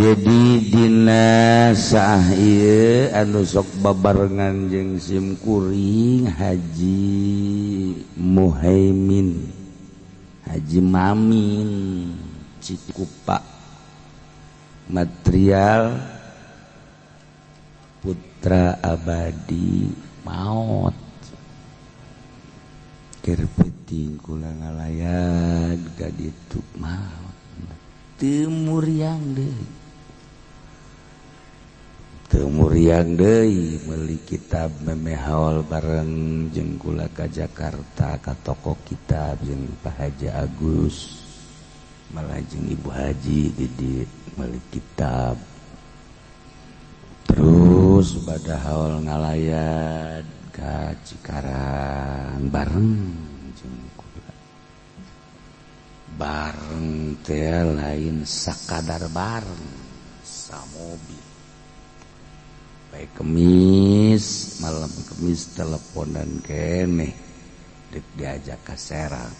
Jadi dina saah ieu anu sok babarengan jeung sim kuring Haji Muhaimin, Haji Mamin Cikupa, material Putra Abadi maot. Keur peuting kula ngalayan ka ditu maot. Teu muriang deui. Teu muriang deui meuli kitab memeh haul bareng jeung kula ka Jakarta ka toko kitab jeung Pak Haji Agus. Malah jeung Ibu Haji di dieu meuli kitab. Terus pada haul ngalayan ka Cikarang bareng jeung kula. Bareng teh lain sakadar bareng samobil. Baik Kemis, malam Kemis teleponan keneh dek diajak ka Serang.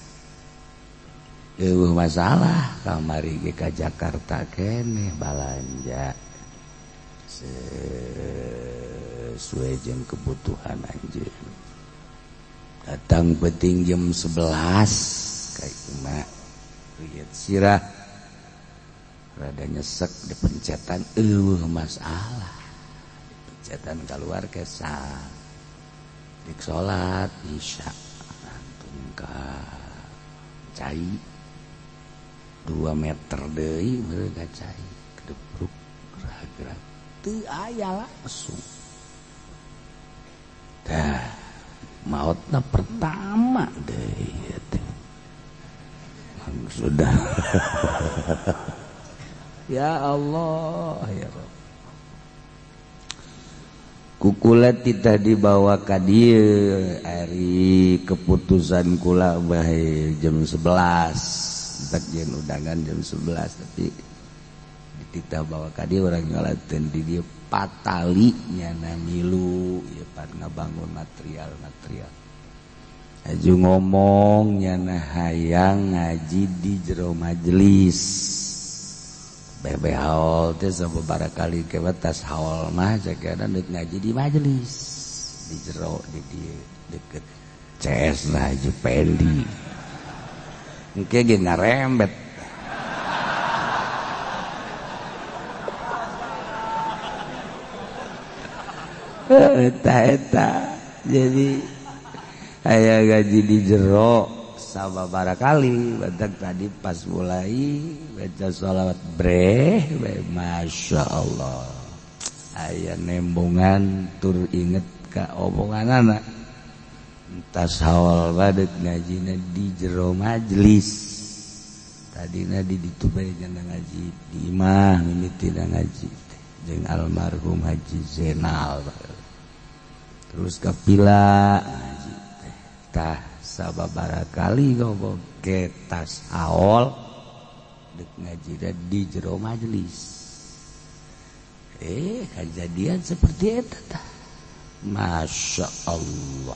Eueuh masalah kamari ge ka Jakarta keneh balanja sesuai jeung kebutuhan anjeun. Datang penting jam 11 ka imah lihat sirah rada nyesek di pencetan eueuh masalah. Pencetan keluar kesal dik salat isya antum ka cai 2 meter deui meureun ka cai kedebruk gerak-gerak teu aya langsung. Dah mautna pertama deui teh. Sudah. Ya Allah ya Rabb. Kukula titah dibawa ka dieu ari keputusan kula bae jam 11. Tak jeung undangan jam 11 tapi dititah bawa ka dieu urang nyolateun di dieu patali nyana milu ieu pan ngabangun material-material. Aju ngomong nyana hayang ngaji di jero majelis. Bebe haul teh sababaraha kali ke tas haul mah cekana deuk ngaji di majelis di jero di dieu deket CS lah Haji Pendi. Engke ge ngarembet. Eta eta jadi aya gaji di jero sababaraha kali batak tadi pas mulai baca sholawat breh Masya Allah aya nembongan tur inget ka omongan anak tas haul badet ngajina di jero majelis tadina di ditu bae nya ngaji di imah mimitina ngaji jeung almarhum Haji Zainal terus kapila ngaji teh tah sababaraha kali ngomong ke tas haul dek ngaji di jero majelis kejadian seperti itu tah Masya Allah.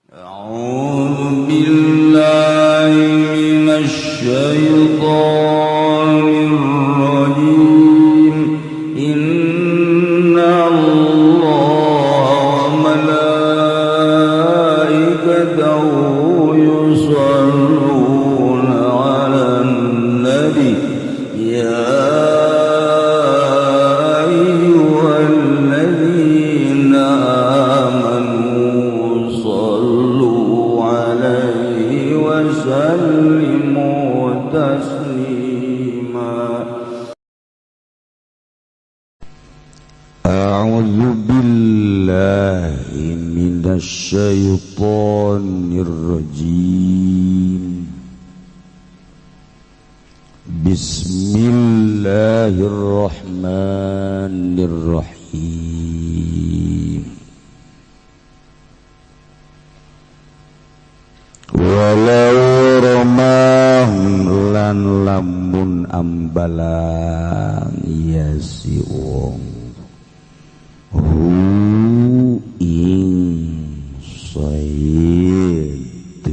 A'udzu billahi minasy syaithanir rajim. Inna Allaha wa malaikatahu yusholluna 'alan nabi ya ayyuhalladzina amanu shollu 'alaihi wa sallimu taslima. A'udzu billahi minasy syaithanir rajim. Bismillahirrahmanirrahim. Walau ramahum lan lamun ambalang ya si wong hu ing said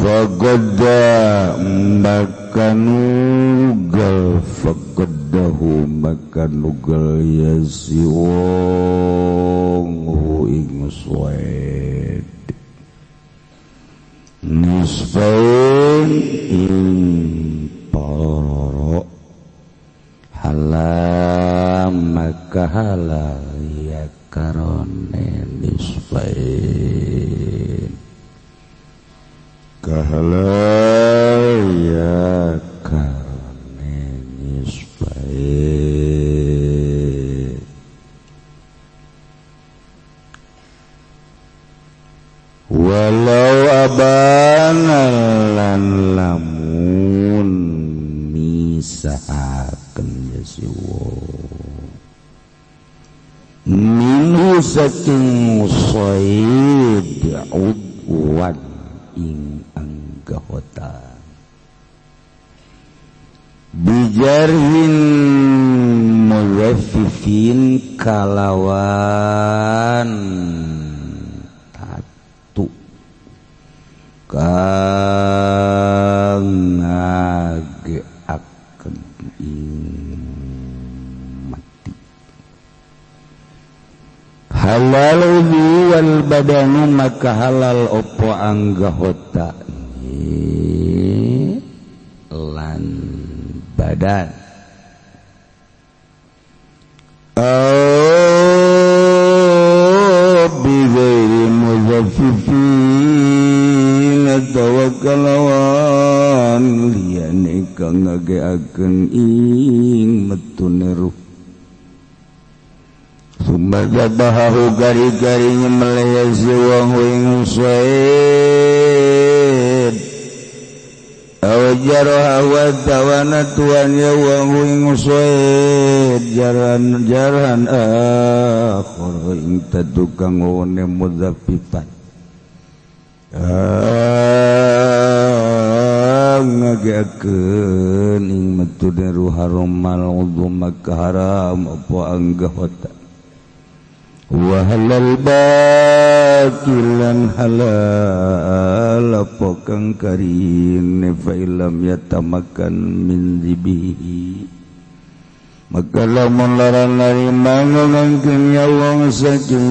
Faqadda maka nugal faqaddahu maka nugal ya si wong hu ing suwaid nisfain ing paroro halal maka halal ya karone nisfain kahalal ya karone nisfain walau abana lan lamun misahaken ya si wong minhu saking said udwan ing anggahota bijarhin muzaffifin kalawan tatu kang ngageakeun ing mati halal udhu wal badanu maka halal opo anggahota lan badan bi ghairi muzaffifin tawakkalawan liyane kang ngageakeun ing metune ruh summa jabahu gari-gari nyemeleh si wong ing suaid aw jarha wa tawana tuan ya wong ing suaid jaran jaran akhir ing tadukang wone muzaffifan ngageakeun ing metune ruh haram udhu maka haram apa anggahota wa halal bakilan halal apa kang karine fa illam yatamakan min zibihi maka lamun larang narima ngangkeun ya wong saking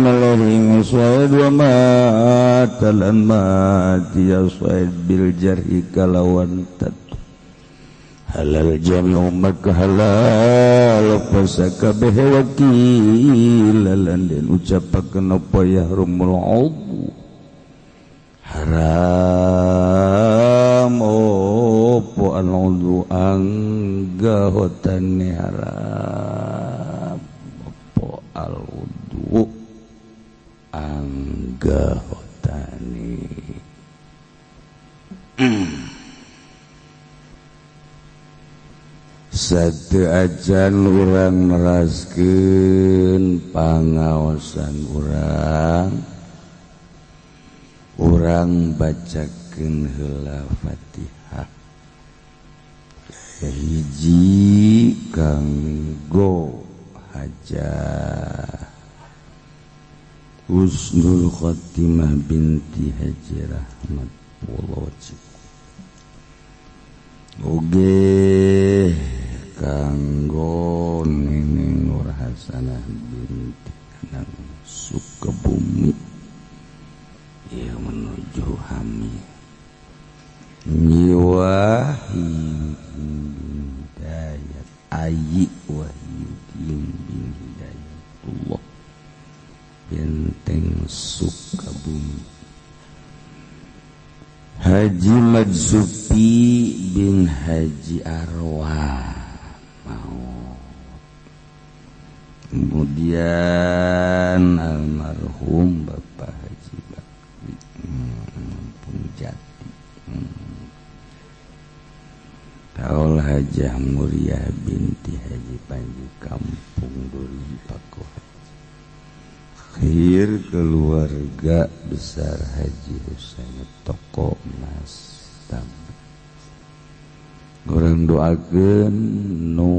melering suaid wa matalan mati ya suaid bil jarhi kalawan tatu halal jami'u maka halal pasakabeh wakil lan den ucapakeun apa yahrumul udhu haram opo al udhu anggahotane haram opo al udhu anggahotane. Satu acan urang neraskeun pangaosan urang, urang bacakeun heula Fatihah. Hiji kanggo Hajah Husnul Khotimah binti Haji Rahmat Pulau Ciku. Oge kanggo Neneng Nur Hasanah binti Anang Sukabumi ieu menuju hamil Nyiwahi Hidayat Ayi Wahyudin bin Hidayatullah Benteng Sukabumi Haji Majzupi bin Haji Arwah mau. Kemudian almarhum Bapak Haji Bakri Kampung Jati, Taul Hajah Muriah binti Haji Panji Kampung Duri Paku Haji. Akhir keluarga besar Haji Husain Toko Mas Tam. Orang doakeun nu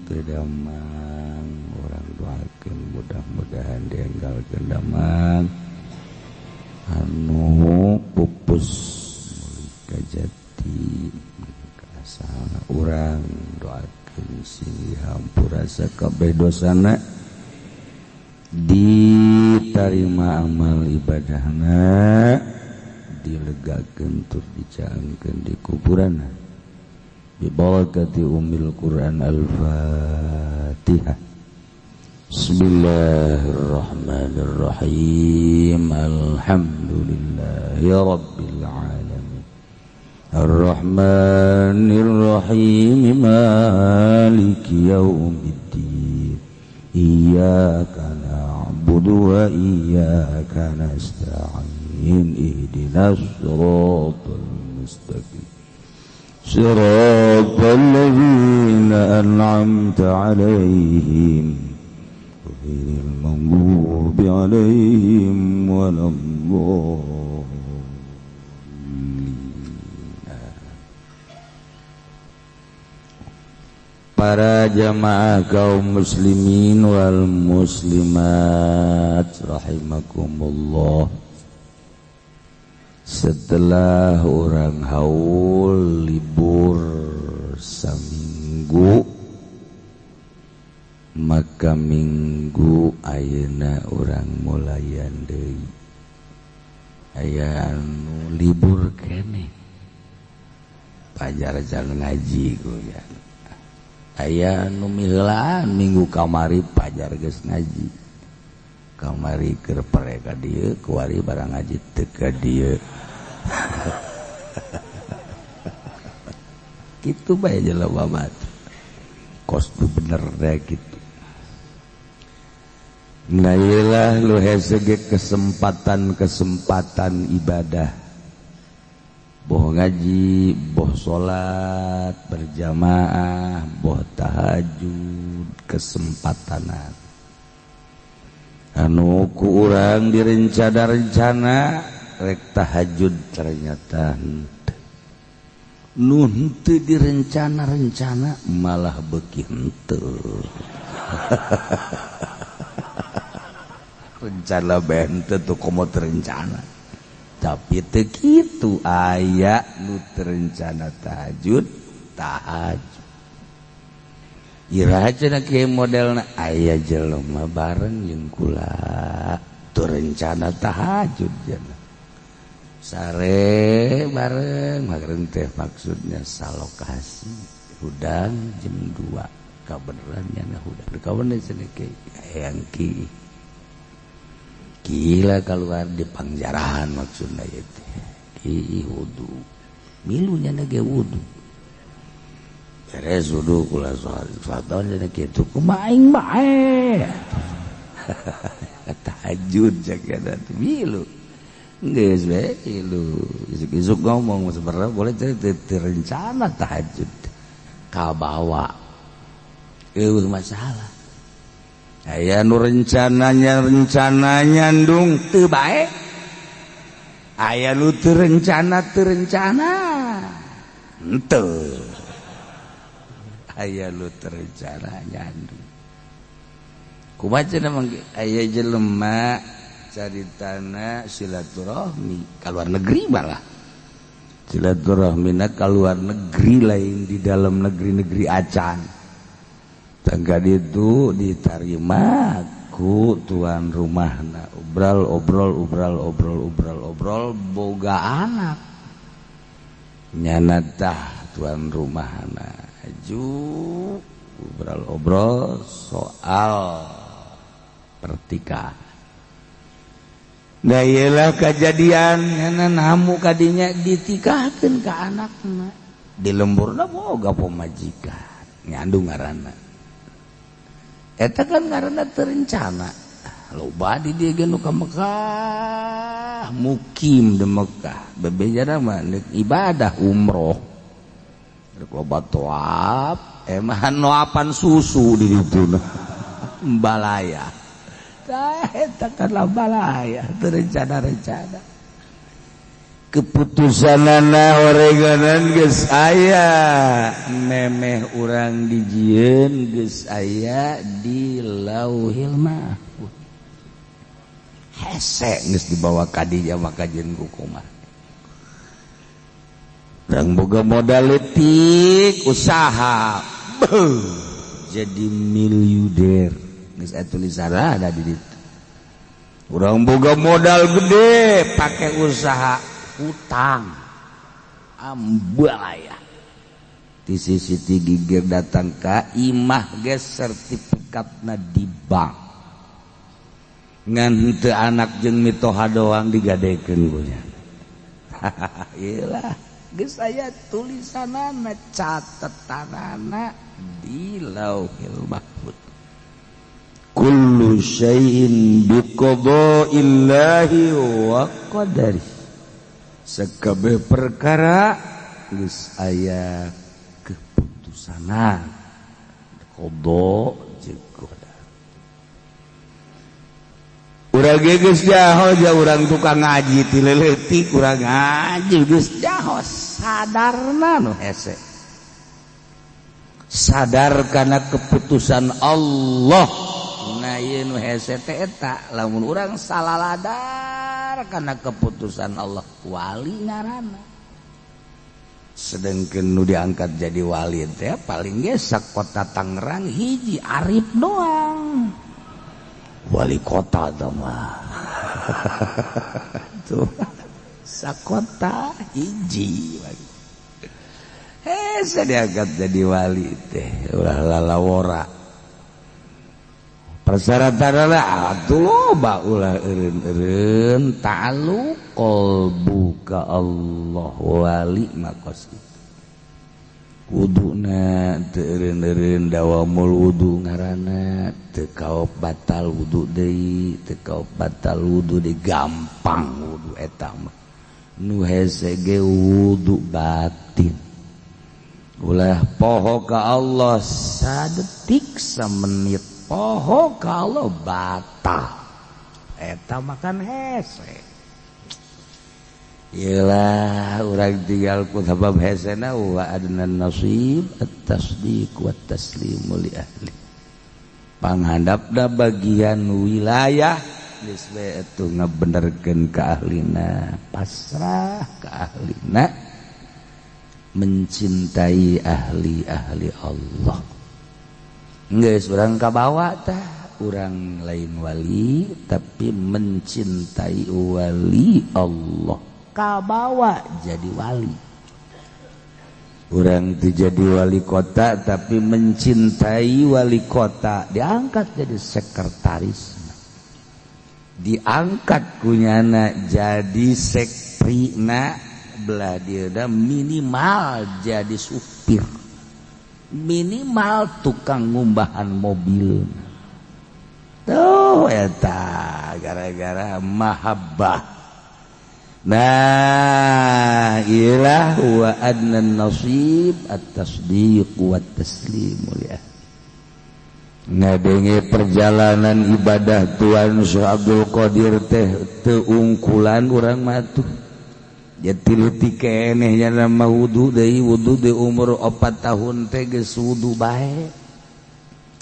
teu damang, orang doakeun mudah-mudahan dienggalkeun damang anu lurus mulih ka jati ka asalna urang, doakeun sing dihampura sakabeh dosana, ditarima amal ibadahna, dilegakeun tur dicaangkeun di kuburanna. Bi barakati umil Quran. Al-Fatihah. Bismillahirrahmanirrahim. Alhamdulillahi rabbil alamin. Arrahmanirrahim. Maliki yaumiddin. Iyyaka na'budu wa iyyaka nasta'in. Ihdinas siratal mustaqim. Siratal ladzina an'amta 'alaihim ghairil maghdubi 'alaihim waladdallin. Para jamaah kaum muslimin wal muslimat rahimakumullah. Setelah orang haul libur saminggu, maka minggu ayeuna urang mulayan deui. Aya anu libur keneh pajar jalan ngaji ku ya. Aya anu miheulaan minggu kamari pajar geus ngaji. Kamari keur pere ka dieu, kuari barang ngaji teu ka dieu. Kitu bae jelema mah. Kos nu bener deh gitu. Nah iyalah lu hese ge kesempatan-kesempatan ibadah. Boh ngaji, boh salat berjamaah, boh tahajud, kesempatanan. Anu ku urang direncana-rencana rek tahajud ternyata henteu. Nu henteu direncana-rencana malah beuki henteu. Rencana bae henteu tuh komo terencana. Tapi teu kitu aya nu terencana tahajud, tahajud. Iraha cenah kieu modelna aya jelema bareng jeung kula teu rencana tahajud cenah. Sare bareng bareng teh maksudnya salokasi hudang jam 2 kabeneran nya hudang. Kabeneran cenah kieu hayang ki. Gila keluar di pangjarahan maksudna ieu teh. Ki wudu. Milu nya ge wudu. Beres wudu kula salat cenah kitu kumaha aing bae. Tahajud jaga teh milu. Geus bae milu. Isuk-isuk ngomong sebenarnya boleh terencana tahajud. Kabawa. Eueuh masalah. Aya nu rencananya rencana nyandung teu bae. Aya nu teu rencana teu rencana. Henteu. Aya nu terencana nyandung. Kumaha cenah mangke aya jelema caritana silaturahmi ka luar negeri malah. Silaturahmina ka luar negeri lain di dalam negeri-negeri acan. Tangga itu diterima ku tuan rumahna, obral obrol obral obrol obral obrol boga anak nyana tah tuan rumahna aju obral obrol soal pertikahan. Nah iyalah kejadian nyana namu kadinya ditikahkeun ka anakna di lemburna boga pamajikan nyandung ngaranna. Eta kan karena terencana loba di dieu ge nu ka Mekah mukim di Mekah bebejana mah ibadah umroh rek loba toab emah noapan susu di ditu balaya tah eta kan balaya terencana-rencana keputusanana oreganan geus aya memeh urang dijieun geus aya di Lauhil Mahfuz hese geus dibawa ka dinya maka jeung ku kumaha. Urang boga modal leutik, usaha. Beuh, jadi miliuder. Geus aya tulisan ada di ditu. Urang boga modal gede, pakai usaha hutang. Ambalaya. Di sisi gigir datang ka imah ge sertifikatna di bank. Ngan henteu anak jeung mitoha doang digadekeun ku nya. Iyalah, geus aya tulisanana, catetanana di Lauhil Mahfud. Kullu syai'in biqada'illahi wa qadari. Sakabeh perkara geus aya keputusanna. Qada jeung qadar. Urang ge geus jaho ja, urang tukang ngaji ti leutik, urang ngaji geus jaho, sadarna nu hese. Sadar karena keputusan Allah. Nah, ieu nu hese teh eta lamun urang saladar karena keputusan Allah, wali ngaranna. Sedangkan nu diangkat jadi wali teh paling ge kota Tangerang hiji Arif doang. Wali kota teh mah. Tuh sakota hiji. Eh, saya diangkat jadi wali teh ulah lalawora. Persyaratan atuh loba, ulah eureun-eureun, ta'alluq qalbu ka Allah, wali mah kos kitu. Wuduna teu eureun-eureun, dawamul wudu ngaranna, teu kaop batal wudu deui, teu kaop batal wudu deui, gampang wudu eta mah. Nu hese ge wudu batin. Ulah poho ka Allah sadetik, samenit poho ka Allah batal. Eta makan hese. Iyalah, urang tinggal ku sabab hesena wa adnan nasib at-tasdiq wa taslimu li ahli. Panghandapna bagian wilayah geus we atuh ngabenerkeun ka ahlina, pasrah ka ahlina, mencintai ahli-ahli Allah. Geus urang kabawa tah, urang lain wali tapi mencintai wali Allah. Kabawa jadi wali. Urang itu jadi wali kota tapi mencintai wali kota, diangkat jadi sekretaris, diangkat kunyana jadi sekprina, belah dia minimal jadi supir, minimal tukang ngumbahan mobil tuh. Eta gara-gara mahabbah. Nah, ilah wa adnan nasib at-tasdiq wa taslimu ya. Ngadenge perjalanan ibadah Tuan Syekh Abdul Qadir teh teu ungkulan urang mah tuh. Ya tiluti keneh nya mah wudu deui, wudu di umur 4 tahun teh geus wudu bae.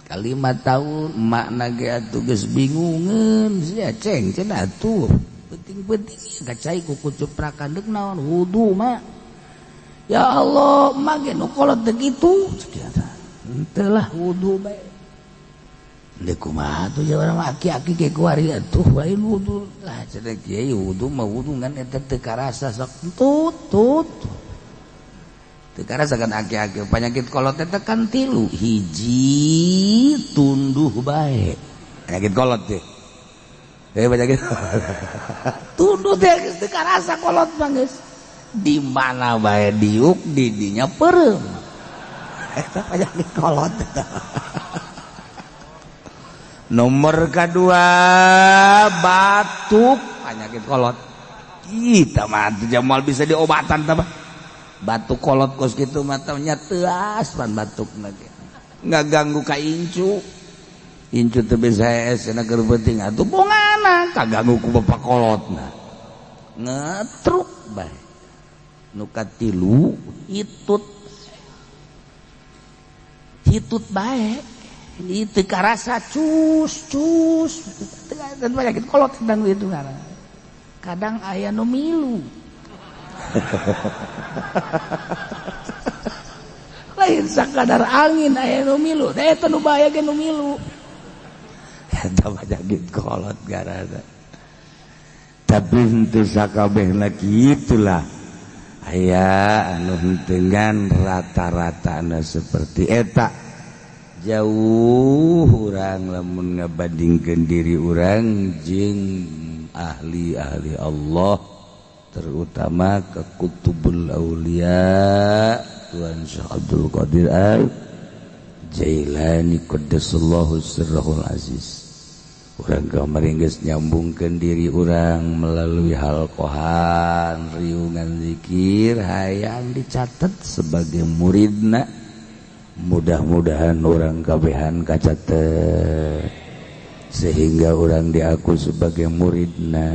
Kalima tahun makna ge atuh geus bingungeun sia, ceng cenah atuh. Penting-penting kacai ku cuprakan deuk naon wudu mah. Ya Allah, mah ge nu kolot teh kitu. Henteu lah, wudu bae. Deuk kumaha tuh ya urang aki-aki ge kuari atuh lain wudu. Lah cenah kiai, wudu mah wudu ngan eta teu karasa sok tut tut. Teu karasa kan aki-aki penyakit kolot eta kan tilu, hiji tunduh bae. Penyakit kolot teh. Eh, penyakit tunduh teh geus teu karasa kolot mah geus. Di mana bae diuk di dinya peureum. Eta penyakit kolot eta. Nomor kedua batuk, penyakit kolot. Kita mah jamal bisa diobatan tah. Batuk kolot kos kitu mah nya teuas pan batukna ge. Ngaganggu ka incu. Incu teu bisa hees cenah keur penting atuh bongana kaganggu ku bapak kolotna. Ngetruk bae. Nu katilu hitut. Hitut bae. Itu karasa cus cus dan penyakit kolot dan itu kadang aya nu milu. Lain sakadar angin aya nu milu, da eta nu bahaya ge nu milu. Eta mah jagit kolot garana. Tapi henteu sakabehna kitulah. Aya anu henteu ngan rata-ratana seperti eta. Jauh urang lamun ngabandingkeun diri urang jeung ahli-ahli Allah, terutama ke Kutubul Aulia Tuan Syekh Abdul Qadir Al Jailani qaddasallahu sirrahul aziz. Urang kamari geus nyambungkeun diri urang melalui halqohan riungan zikir hayang dicatet sebagai muridna. Mudah-mudahan orang kabehan kacatet sehingga orang diaku sebagai muridna.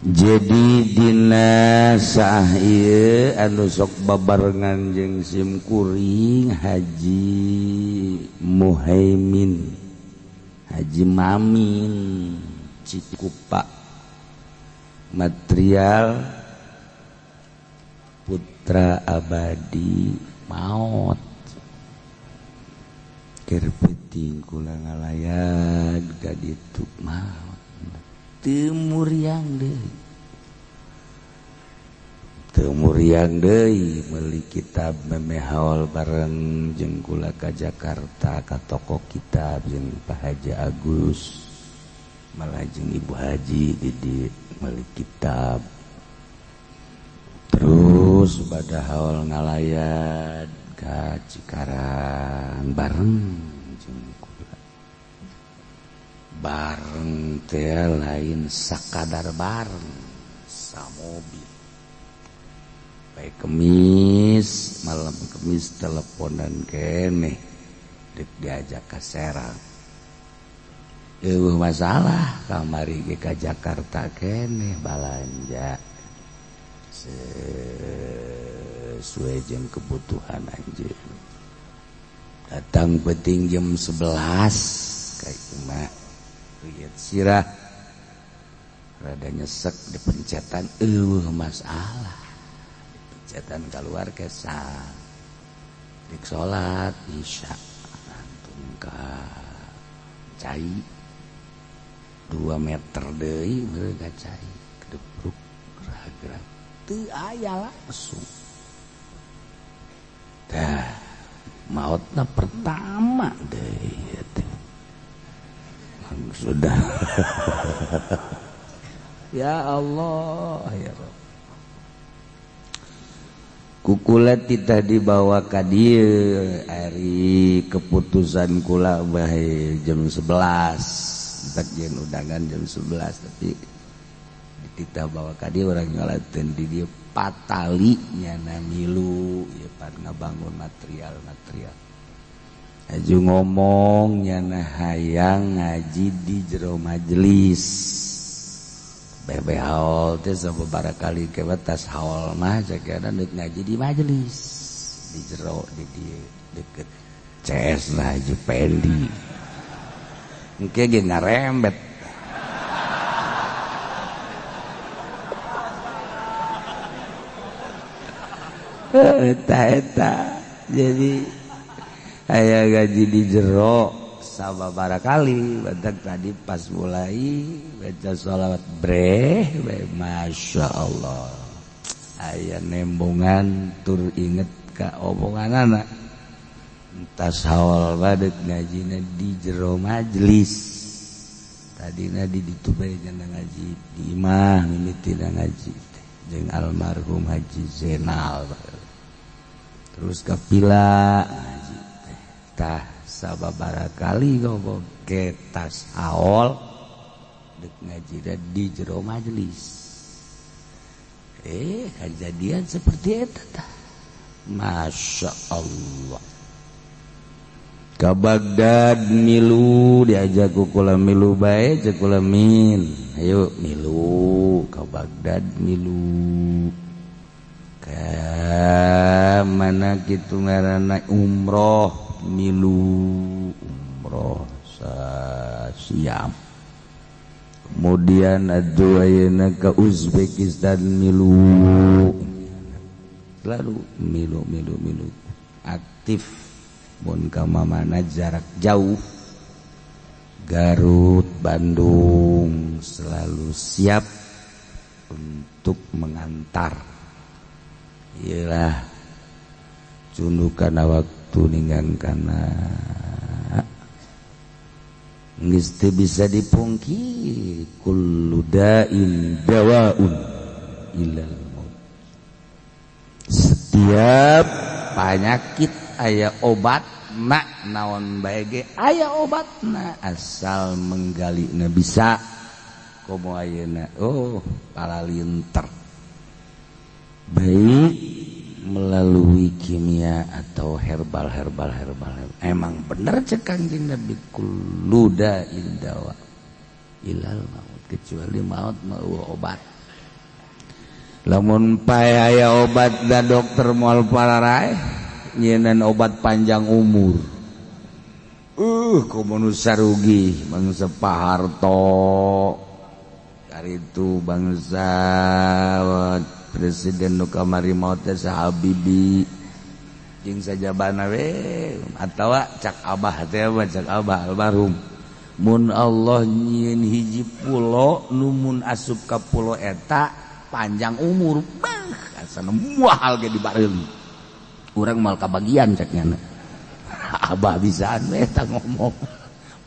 Jadi dina saah ieu anu sok babarengan jeung sim kuring Haji Muhaimin, Haji Mamin Cikupa, material putra abadi maot. Keur peuting kula ngalayan ka ditu maot. Teu muriang deui, teu muriang deui meuli kitab memeh haul bareng jeung kula ka Jakarta ka toko kitab jeung Pak Haji Agus malah jeung Ibu Haji di dieu meuli kitab. Terus pada haul ngalayat ka Cikarang bareng jeung kula. Bareng teh lain sakadar bareng samobil. Baik Kemis, malam Kemis teleponan keneh dek diajak ka Serang. Eueuh masalah kamari ge ka Jakarta keneh balanja sesuai jeung kebutuhan anjeun. Datang penting jam 11 ka imah. Lihat sirah rada nyesek di pencetan, eueuh masalah dipencetan keluar kesang dik salat isya antum ka cai 2 meter deui meureun ka cai kedebruk ragrag teu aya langsung. Dah maotna pertama deui teh sudah. Ya Allah ya Rabb. Kukula titah dibawa ka dieu ari keputusan kula bae jam 11. Entak jeung undangan jam 11 tapi dititah bawa ka dieu urang nyolateun di dieu patali nyana milu ieu pan ngabangun material-material. Aju ngomong nyana hayang ngaji di jero majelis. Bebe haul teh sababaraha kali ke tas haul mah cekana deuk ngaji di majelis di jero di dieu deket CS lah Haji Pendi. Engke ge ngarembet. Eta eta jadi aya gaji di jero sababaraha kali batak tadi pas mulai baca sholawat breh Masya Allah aya nembongan tur inget ka omongan anak tas haul badet ngajina di jero majelis tadina di ditu bae nya ngaji di imah mimitina ngaji jeung almarhum Haji Zainal terus kapila ngaji tah sababaraha kali ngomong ke tas haul dek ngaji di jero majelis kejadian seperti eta tah Masya Allah, ke Baghdad milu, diajak ku kula milu bae. Cek kula, "Min, ayo milu ke Baghdad." Milu ke mana gitu ngaranna, umroh, milu umroh siap. Kemudian aduh, ayeuna ke Uzbekistan milu, selalu milu milu milu, aktif mun ka mana jarak jauh, Garut, Bandung, selalu siap untuk mengantar. Iyalah, cundu kana waktu ninggang kana geus teu bisa dipungkiri, kullu da'in dawaun illal maut. Setiap penyakit aya obat na, naon bae ge aya obatna asal menggali na bisa. Komo ayeuna, oh, palalinter, baik melalui kimia atau herbal herbal herbal, herbal. Emang bener cek Kanjeng Nabi, kullu da'in dawa ilal maut, kecuali maut mau obat. Lamun pae aya obat da dokter moal pararaeh nyieun obat panjang umur. Komo nu sarugi bangsa Pak Harto itu, bangsa presiden nu kamari maot teh, Habibie jeung sajabana we, atawa cak Abah teh, cak Abah almarhum, mun Allah nyieun hiji pulo nu mun asup ka pulo eta panjang umur, bah, asana moal ge dibareum, urang moal kabagian. Cek nyana Abah bisaan we eta ngomong,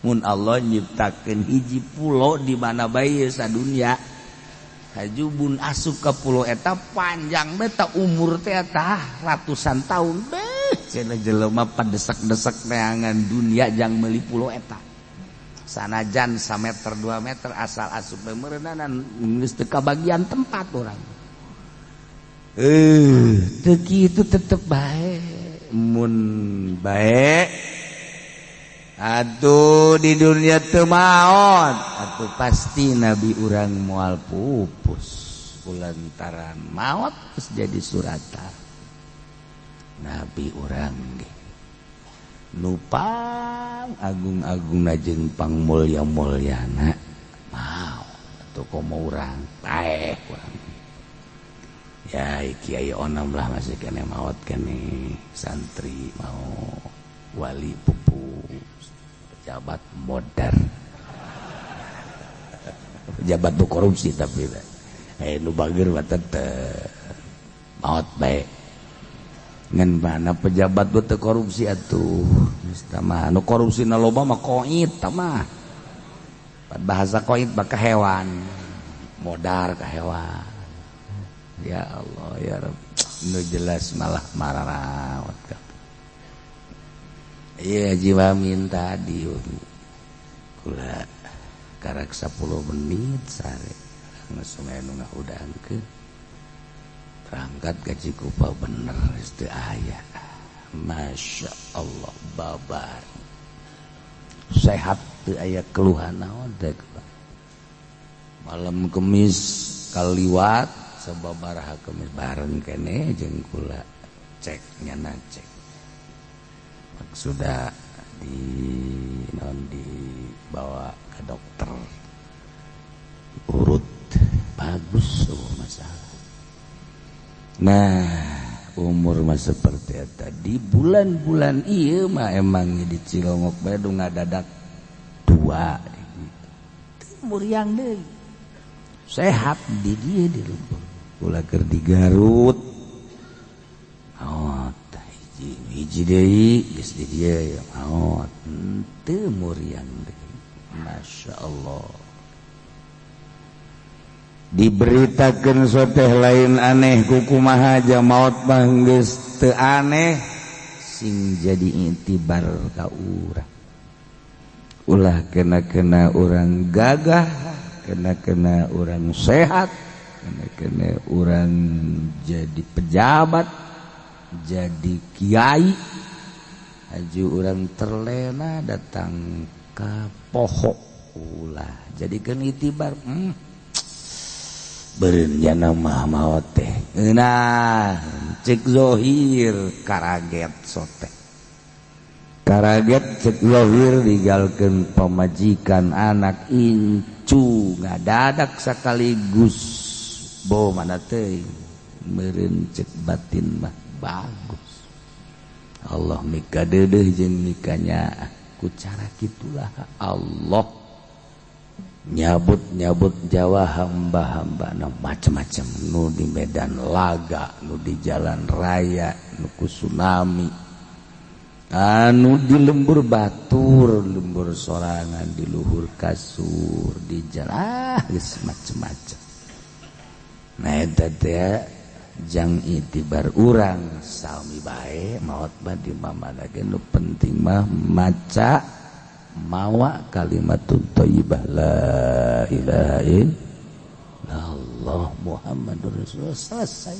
mun Allah nyiptakeun hiji pulo di mana bae sadunya, hajubun asup ka pulo eta panjang beta umur teh eta ratusan tahun, beh, cenah jelema padesek-desek neangan dunia jang meuli pulo eta, sanajan sameter 2 meter, asal asup bae meureunanan geus teu kabagian tempat urang. Teu kitu tetep bae mun bae atuh di dunia teu maot atuh pasti nabi urang moal pupus kulantaran maot terus jadi surata. Nabi urang ge nupang agung-agung jeung pang mulya-mulyana maot atuh, komo urang paeh urang ya. Kiai onam lah masih kene maot kene, santri mau, wali pupus, pejabat modern, pejabat tuh korupsi, tapi nu bager mah tetep maot bae. Ngan mana pejabat tuh teu korupsi atuh? Geus mah nu korupsi na loba mah koit mah. Bahasa koit mah ka hewan, modar ka hewan. Ya Allah, ya Rabb, nu jelas malah mararawat. Iya, jiwa minta di kula karak 10 menit sare langsung anu ngahudangkeun berangkat ke Cikupa, bener geus teu aya. Masya Allah, babar sehat, teu aya keluhan naon teh. Malam Kemis kaliwat sababaraha Kemis bareng kene jeung kula cek nyana, cek sudah di non dibawa ke dokter urut, bagus, oh, masalah. Nah, umur mah seperti eta di bulan-bulan iya mah emang di Cilongok bae nu ngadadak dua umur yang deui sehat di dia di lembur kula keur di Garut. Oh, hiji hiji deui geus di dieu ya maot, henteu muriang deui. Masya Allah, diberitakan soteh lain aneh, kukumaha aja maut mah geus teu aneh. Sing jadi itibar ka urang, ulah kena-kena orang gagah, kena-kena orang sehat, kena-kena orang jadi pejabat. jadi kiai aju urang terlena datang ka poho ulah jadikeun itibar beureun jana mah maot teh ngeunah cek zohir karaget sote karaget cek zohir digalkeun pamajikan anak incu ngadadak sekaligus bo mana teuing meureun cek batin mah bagus Allah mika deudeuh jeung mikanya ku cara kitulah Allah nyabut-nyabut Jawa hamba-hamba nu macam-macam nu di medan laga nu di jalan raya nu ku tsunami anu di lembur batur lembur sorangan di luhur kasur di jalan geus macam-macam. Nah eta teh jang itibar urang sami bae maot mah di mamana ge nu penting mah maca mawa kalimatut thayyibah la ilaha illallah Muhammadur Rasulullah selesai.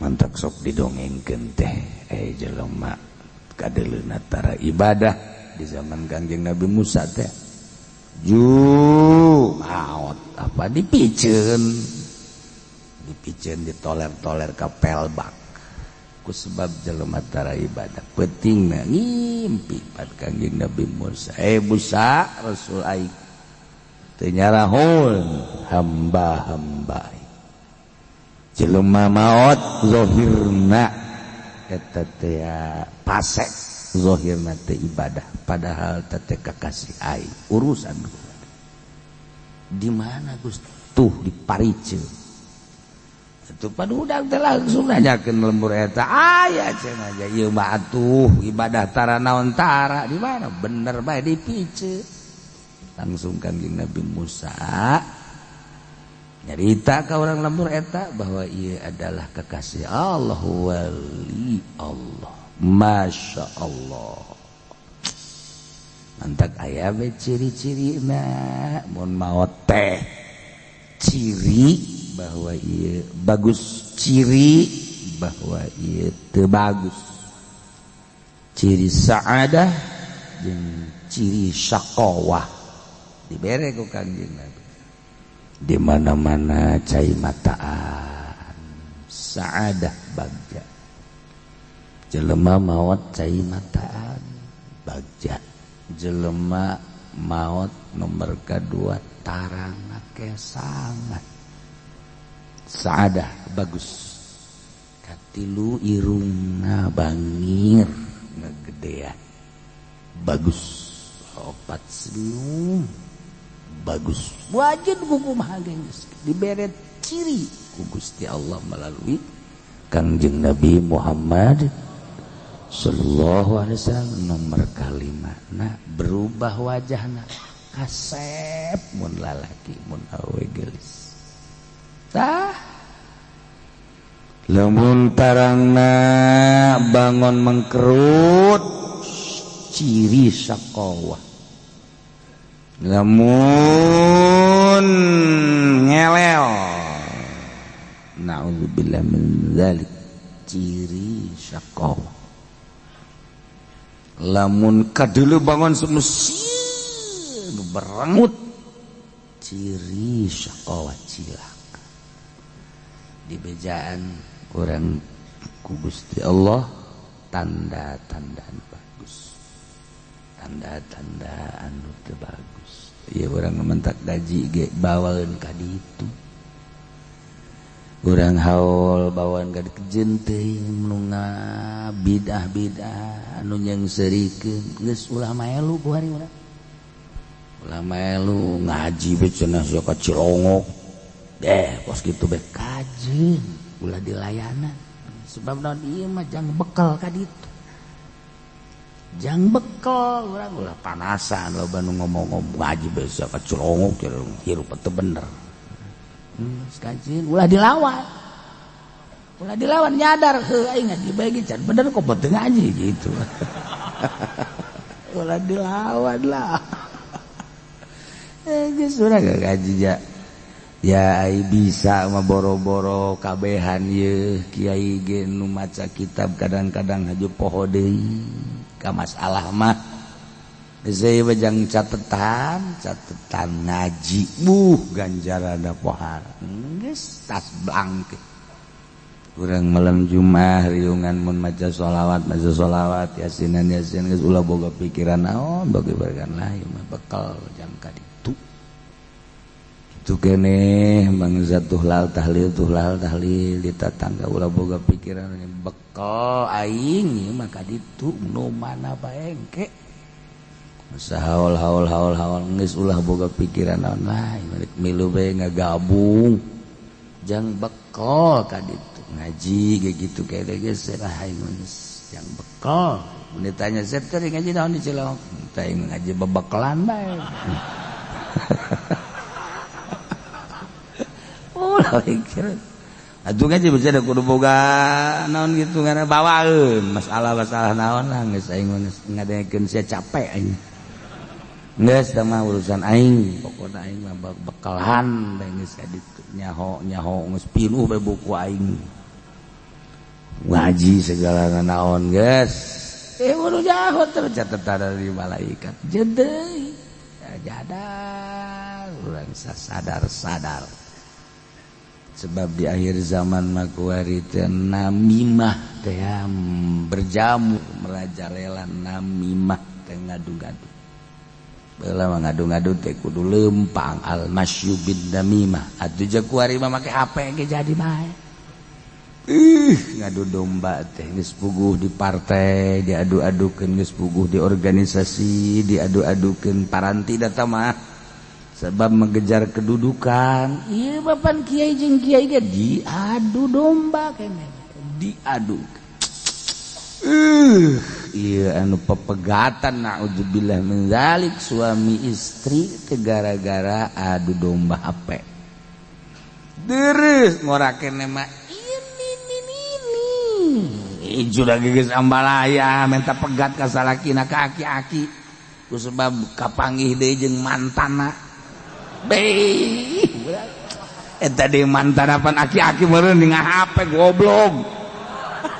Mantak sok didongengkeun teh jelema kadeuleuna tara ibadah di zaman Kangjeng Nabi Musa teh ju maot apa dipiceun dipiceun ditoler-toler ka pelbak ku sebab jelema tara ibadah peutingna ngimpi pat Kangjeng Nabi Musa Musa Rasul aing teu nyarahun hamba-hamba jelema maot zahirna eta teh pasek zahirna teh ibadah padahal teh kakasih aing urusan di mana Gusti tuh di parice atuh padudak teh langsung nanyakeun lembur eta aya cenah aja ieu mah atuh ibadah tara naon tara di mana bener bae dipice langsung Kangjeng Nabi Musa nyarita ka orang lembur eta bahwa ia adalah kekasih Allah wali Allah Masya Allah mantak aya be ciri-ciri na mun maot teh ciri bahwa ia bagus ciri bahwa ia teu bagus ciri saadah jeung ciri syaqawah dibere ku Kangjeng Nabi di mana-mana cai mataan saadah bagja jelema maot cai mataan bagja jelema maot nomor kedua tarang sangat saadah bagus katilu irungna bangir ngegedean bagus opat senyum bagus wajib kumaha geus dibere ciri ku Gusti Allah melalui Kangjeng Nabi Muhammad sallallahu alaihi wasallam nomor kalima na berubah wajahna kasep mun lalaki mun awe geulis tah lamun tarangna bangun mengkerut ciri syaqawah lamun ngelel na'udzubillah min dzalik ciri syaqawah lamun kadulu bangun semesin berengut ciri syaqawah cilaka di bejaan orang ku Gusti Allah tanda-tanda bagus tanda-tanda anu teu bagus ieu urang mentak gaji ge bawaeun ka ditu urang haul bawaan ka dikejeun teuing nu bidah-bidah anu nyengserikeun geus ulah maelu ku hari urang ulah maelu ngaji be cenah sia ka Cilongok deh kos kitu be kajeun ulah dilayanan sebab naon ieu mah jang bekal ka ditu jang bekal urang ulah panasan loba nu ngomong-ngomong ngaji be sia ka Cilongok hirup teu bener kajeun ulah dilawan nyadar heuh aing ngaji bae ge can bener kok teu ngaji gitu ulah dilawan lah geus urang ngaji ja Ya ai bisa mah boro-boro kabehan ye kiai ge nu maca kitab kadang-kadang haju poho deui ka masalah mah. Geus jang catetan, catetan ngaji buh ganjaran pohara. Geus tas blangke. Kurang malam Jumat riungan mun maca sholawat yasinan yasin geus ulah boga pikiran naon bagi bagian lain mah bekal jang ka ditu. Kitu keneh bangsa tuhlal tahlil di tatangga ulah boga pikiran bekal aing ieu mah ka ditu nu mana bae engke. Masa haul haul haul haul geus ulah boga pikiran naon lain balik milu bae ngagabung jang bekal ka ditu. Ngaji kayak gitu kayak geus lah aing yang bekal. Mun ditanya Sep teh ngaji naon di Cilok? Teh ngaji bebekalan bae. Oh, pikir. Atuh ngaji bisa da kudu boga naon gitu ngana bawaeun masalah-masalah naon lah geus aing geus ngadengekeun sia capek aing. Geus tah mah urusan aing, pokona aing mah bekalan bae geus ka ditu nyaho nyaho geus pinuh bae buku aing. Ngaji segala naon guys udah jauh tercatat dari malaikat jadi jadal urang sadar-sadar sebab di akhir zaman makuari teh namimah teh berjamu merajalela namimah teh ngadu-ngadu beulah mah ngadu-ngadu teh kudu lempang al masyu bin namimah atuh jeung kuari mah make HP ge jadi bae. Ngadu domba teh geus puguh di partai diadu-adukeun geus puguh di organisasi diadu-adukeun paranti data mah sebab mengejar kedudukan ieu bapan kiai jeung kiai ge diadu domba keneh diadu ieu anu pepegatan naudzubillah min zalik suami istri teh gara-gara adu domba HP deres ngorakeun mah sudah geus ambalaya minta pegat ka salakina ka aki-aki ku sebab kapanggih deui jeung mantana beuh eta deui mantana pan aki-aki meureun di HP goblok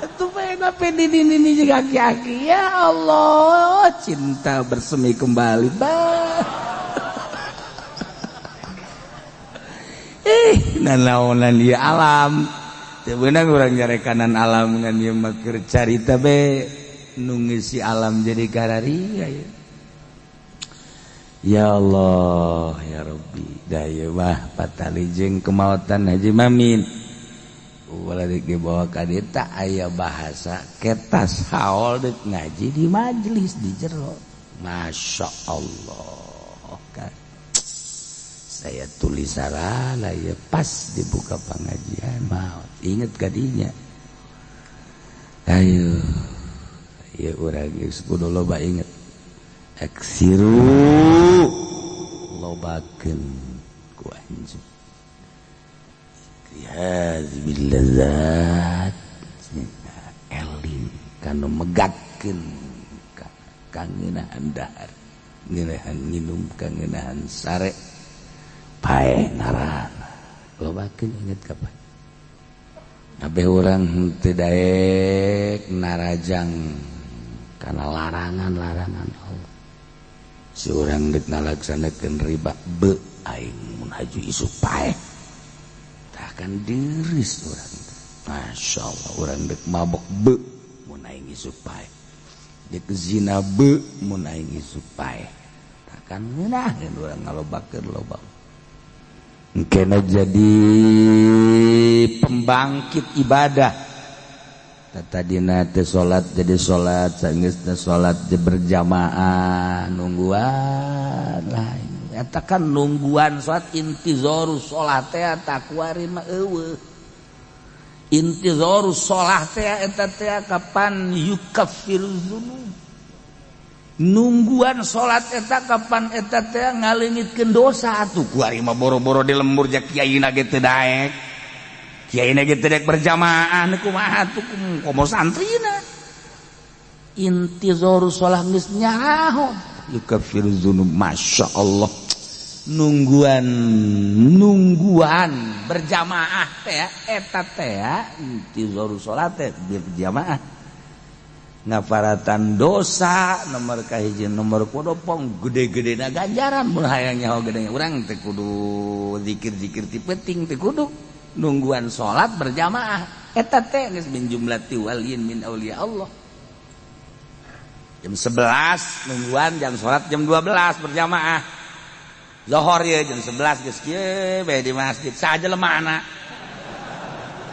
atuh bae HP di dini jeung aki-aki ya Allah cinta bersemi kembali bah ih nanaonan ieu alam sebenarnya orang nyarekanan alam ngan ieu mah keur carita be nu ngisi alam jadi kararia ya. Ya Allah ya Rabbi da ieu mah patali jeung kemautan Haji Mamin ulah deuk dibawa ka dieu tah aya bahasa ketas haul deuk ngaji di majelis di jero Masya Allah kan saya tulis salah ya pas dibuka pengajian maut inget kadinya ayo ya urang geus kudu loba inget aksiru lobakeun ku anjeun hazbil ladzat eling kanu megatkeun kangenahan dahar ngeunahan nginum kangenahan sare pae ngarana lobakeun inget kapan kabeh urang henteu daek narajang kana larangan-larangan Allah si urang deuk ngalaksanakeun riba be aing mun haju isuk pae tah kan deureus urang Masya Allah urang deuk mabok be mun aing isuk pae deuk zina be mun aing isuk pae tah kan ngeunaheun urang ngalobakeun loba kena jadi pembangkit ibadah tadina teh salat jadi salat saenggeusna salat berjamaah nungguan lah eta kan nungguan salat intizoru salat teh takwari mah eueuh intizoru salat teh eta teh kapan yukaffiru dzunub nungguan salat eta kapan eta teh ngaleungitkeun dosa atuh kuari mah boro-boro di lembur ja kiaina ge teu daek kiaina ge teu daek berjamaah kumaha atuh komo santrina intizoru salat geus nyaho yukaffiru dzunub Masya Allah Nungguan nungguan berjamaah teh eta teh intizaru salat teh berjamaah ngafaratan dosa nomor kahiji, nomor kodopong gede-gede na ganjaran. Mun hayang nyaho gede, urang teh kudu zikir-zikir ti penting, teh kudu nungguan salat berjamaah eta teh geus min jumlati waliyin min auliya Allah. Jam 11 nungguan jam salat, jam 12 berjamaah Zohor ya, jam 11 geus kieu bae di masjid saja lemana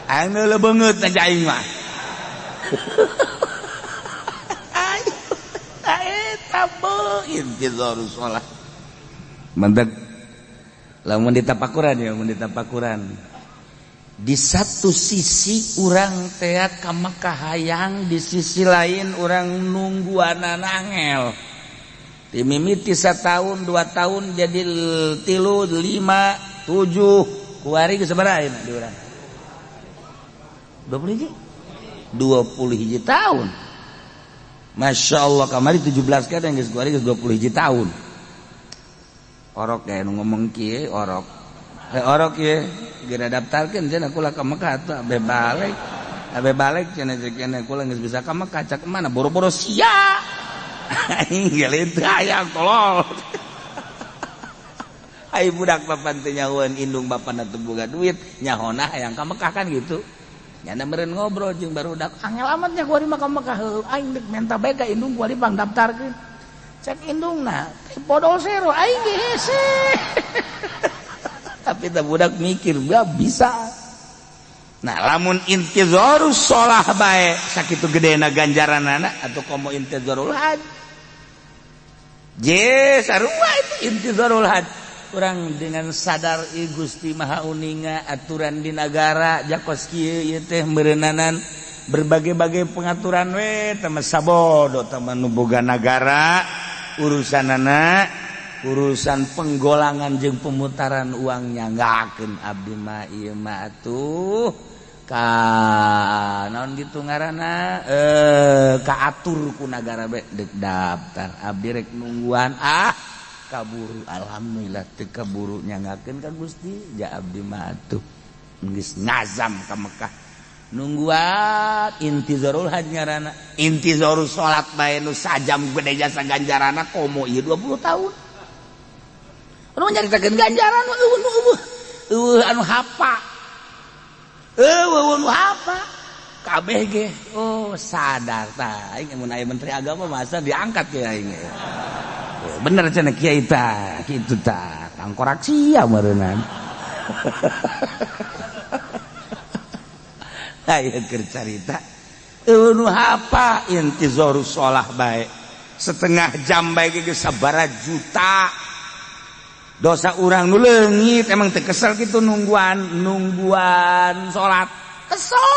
aing neuleuh beungeut na aing mah. Eta intizaru sholat mantap. Lamun ditapakuran ya, mun ditapakuran di satu sisi urang tea ka Mekah hayang, di sisi lain urang nungguan angel. Dimimiti setahun 2 tahun jadi 3, 5, 7, kuari geus sabaraha ayeuna di urang? 20 hiji, 20 hiji tahun. Masya Allah, kamari 17 kan, yang geus kuari geus 20 hiji tahun. Orok kayak nu ngomong kieu, orok eh, orok ye geura daftarkeun cenah kula ka Mekah atuh, abe balik, abe balik cenah, cenah kula geus bisa ka Mekah. Cak mana boro-boro sia, aing ge lain teu hayang, tolol. Ai budak papan teu nyahoeun indung bapana teu boga duit, nyahona hayang ka Mekah kan gitu. Nyana meureun ngobrol jeung barudak, angel amat nya kuari mah ka Mekah, heuh aing deuk menta bae ka indung kuari pangdaftarkeun. Cek indungna teh bodol sero, aing ge hese. Tapi teh budak mikir gak bisa. Nah, lamun intizarus sholah bae sakitu gedena ganjaranana, atau komo intizarul haj je sarua itu intizarul haj. Urang dengan sadar I Gusti Maha Uninga aturan di negara jakos kieu ieu teh meureunnanan berbagai-bagai pengaturan we teman sabodo teman nu boga nagara, urusanana urusan penggolangan jeung pemutaran uangnya ngakeun. Abdi mah ieu mah atuh ka naon gitu ngaranna, eh, kaatur ku nagara be dek daftar abdi rek nungguan. Ah, kaburu, alhamdulillah teu kaburu nyangakeun ka Gusti. Ja abdi mah atuh geus ngazam ka Mekah, nungguan intizarul haj ngaranna. Intizarul salat bae nu sajam gede jasa ganjarana, komo ieu 20 tahun anu nyaritakeun ganjaran. Eueuh nu eueuh eueuh anu hapa, eueuh nu hapa kabeh ge. Oh, sadar tah aing mun aya menteri agama masa diangkat ke aing. Bener cenah kiai tah kitu tah, tangkorak sia meureunnan. Aya keur carita eueuh nu hapa. Intizarus sholah bae setengah jam bae ge geus sabaraha juta dosa urang nu leungit. Emang teu kesel kitu nungguan nungguan salat? Kesel.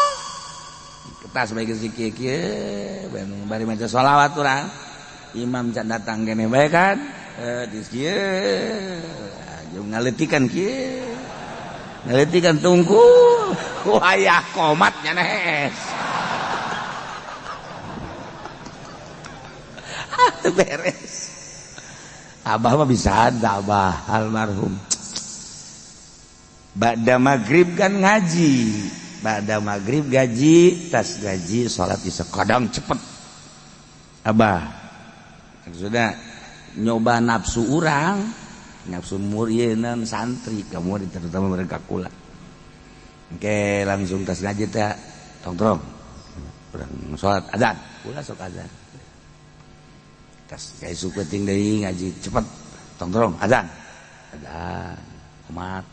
Kita sebagai si kieu kieu bari maca sholawat urang, imam can datang kene bae kan, eh di kieu jeung ngaleutikan kieu, ngaleutikan tungku wayah komat nya nees beres. Abah mah bisa ada, abah almarhum ba'da maghrib kan ngaji, ba'da maghrib gaji, tas gaji sholat bisa kadang cepet. Abah sudah nyoba nafsu urang, nafsu murienan santri kamu, terutama mereka kula. Oke, langsung tas ngaji teh tongkrong urang sholat, azan kula sok azan tas kayak suku penting deui ngaji cepet tongkrong azan azan komat.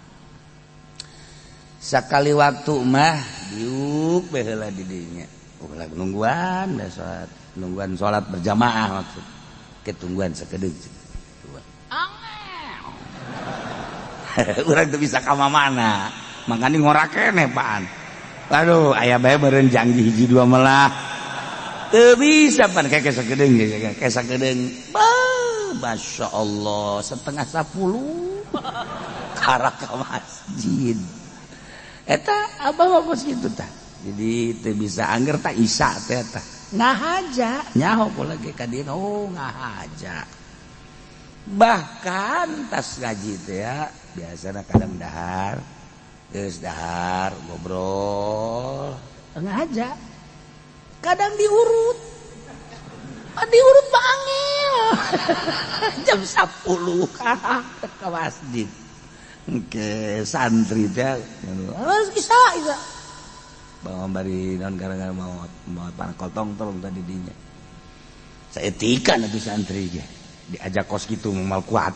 Sakali waktu mah diuk bae heula di dinya ulah nungguan da salat, nungguan salat berjamaah, maksud ketungguan sakedeung angel urang teu bisa ka mana, makanya ngorak keneh paan. Aduh, aya bae meureun janji hiji dua melah teu bisa pan kayak sakedeung kayak sakedeung. Masya Allah, 9.30 karak ke masjid eta abah mah gitu tah. Jadi teu bisa angger tak isa teh tah ngahaja nyaho kula ge ka dieu. Oh, ngahaja. Bahkan tas ngaji teh ya biasanya kadang dahar, geus dahar ngobrol ngaja, kadang diurut, diurut bangil jam 10 ke masjid. Oke, santri teh bisa bisa bawa bari non gara-gara mau mau kotong tolong tadi dinya. Saya etikan itu santri ge diajak kos gitu mal kuat.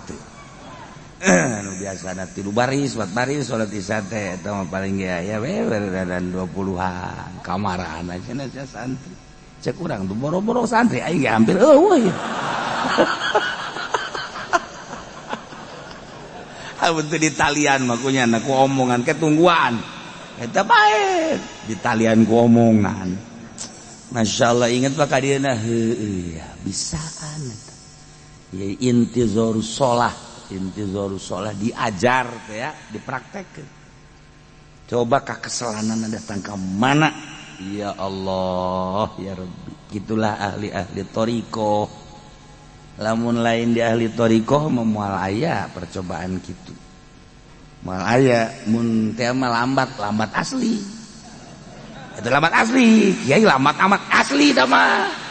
Nu biasa tilu baris, empat baris salat isya teh eta mah paling ge aya we dan 20-an kamaran aja na santri. Cek urang tuh boro-boro santri aing ge hampir eueuh ya. Amun teu ditalian mah kunya ku omongan ketungguan. Eta bae ditalian ku omongan. Masya Allah ingat pak kadieuna heueuh ya bisaan eta. Ya intizarus sholah, intizarus sholah diajar teh ya, dipraktekkeun. Coba kakeselanan datang ke mana? Ya Allah, ya Rabbi. Itulah ahli-ahli thoriqoh. Lamun lain di ahli thoriqoh memual aya percobaan gitu. Moal aya mun teh mah lambat, lambat asli. Itu lambat asli, kiai lambat amat asli tah mah.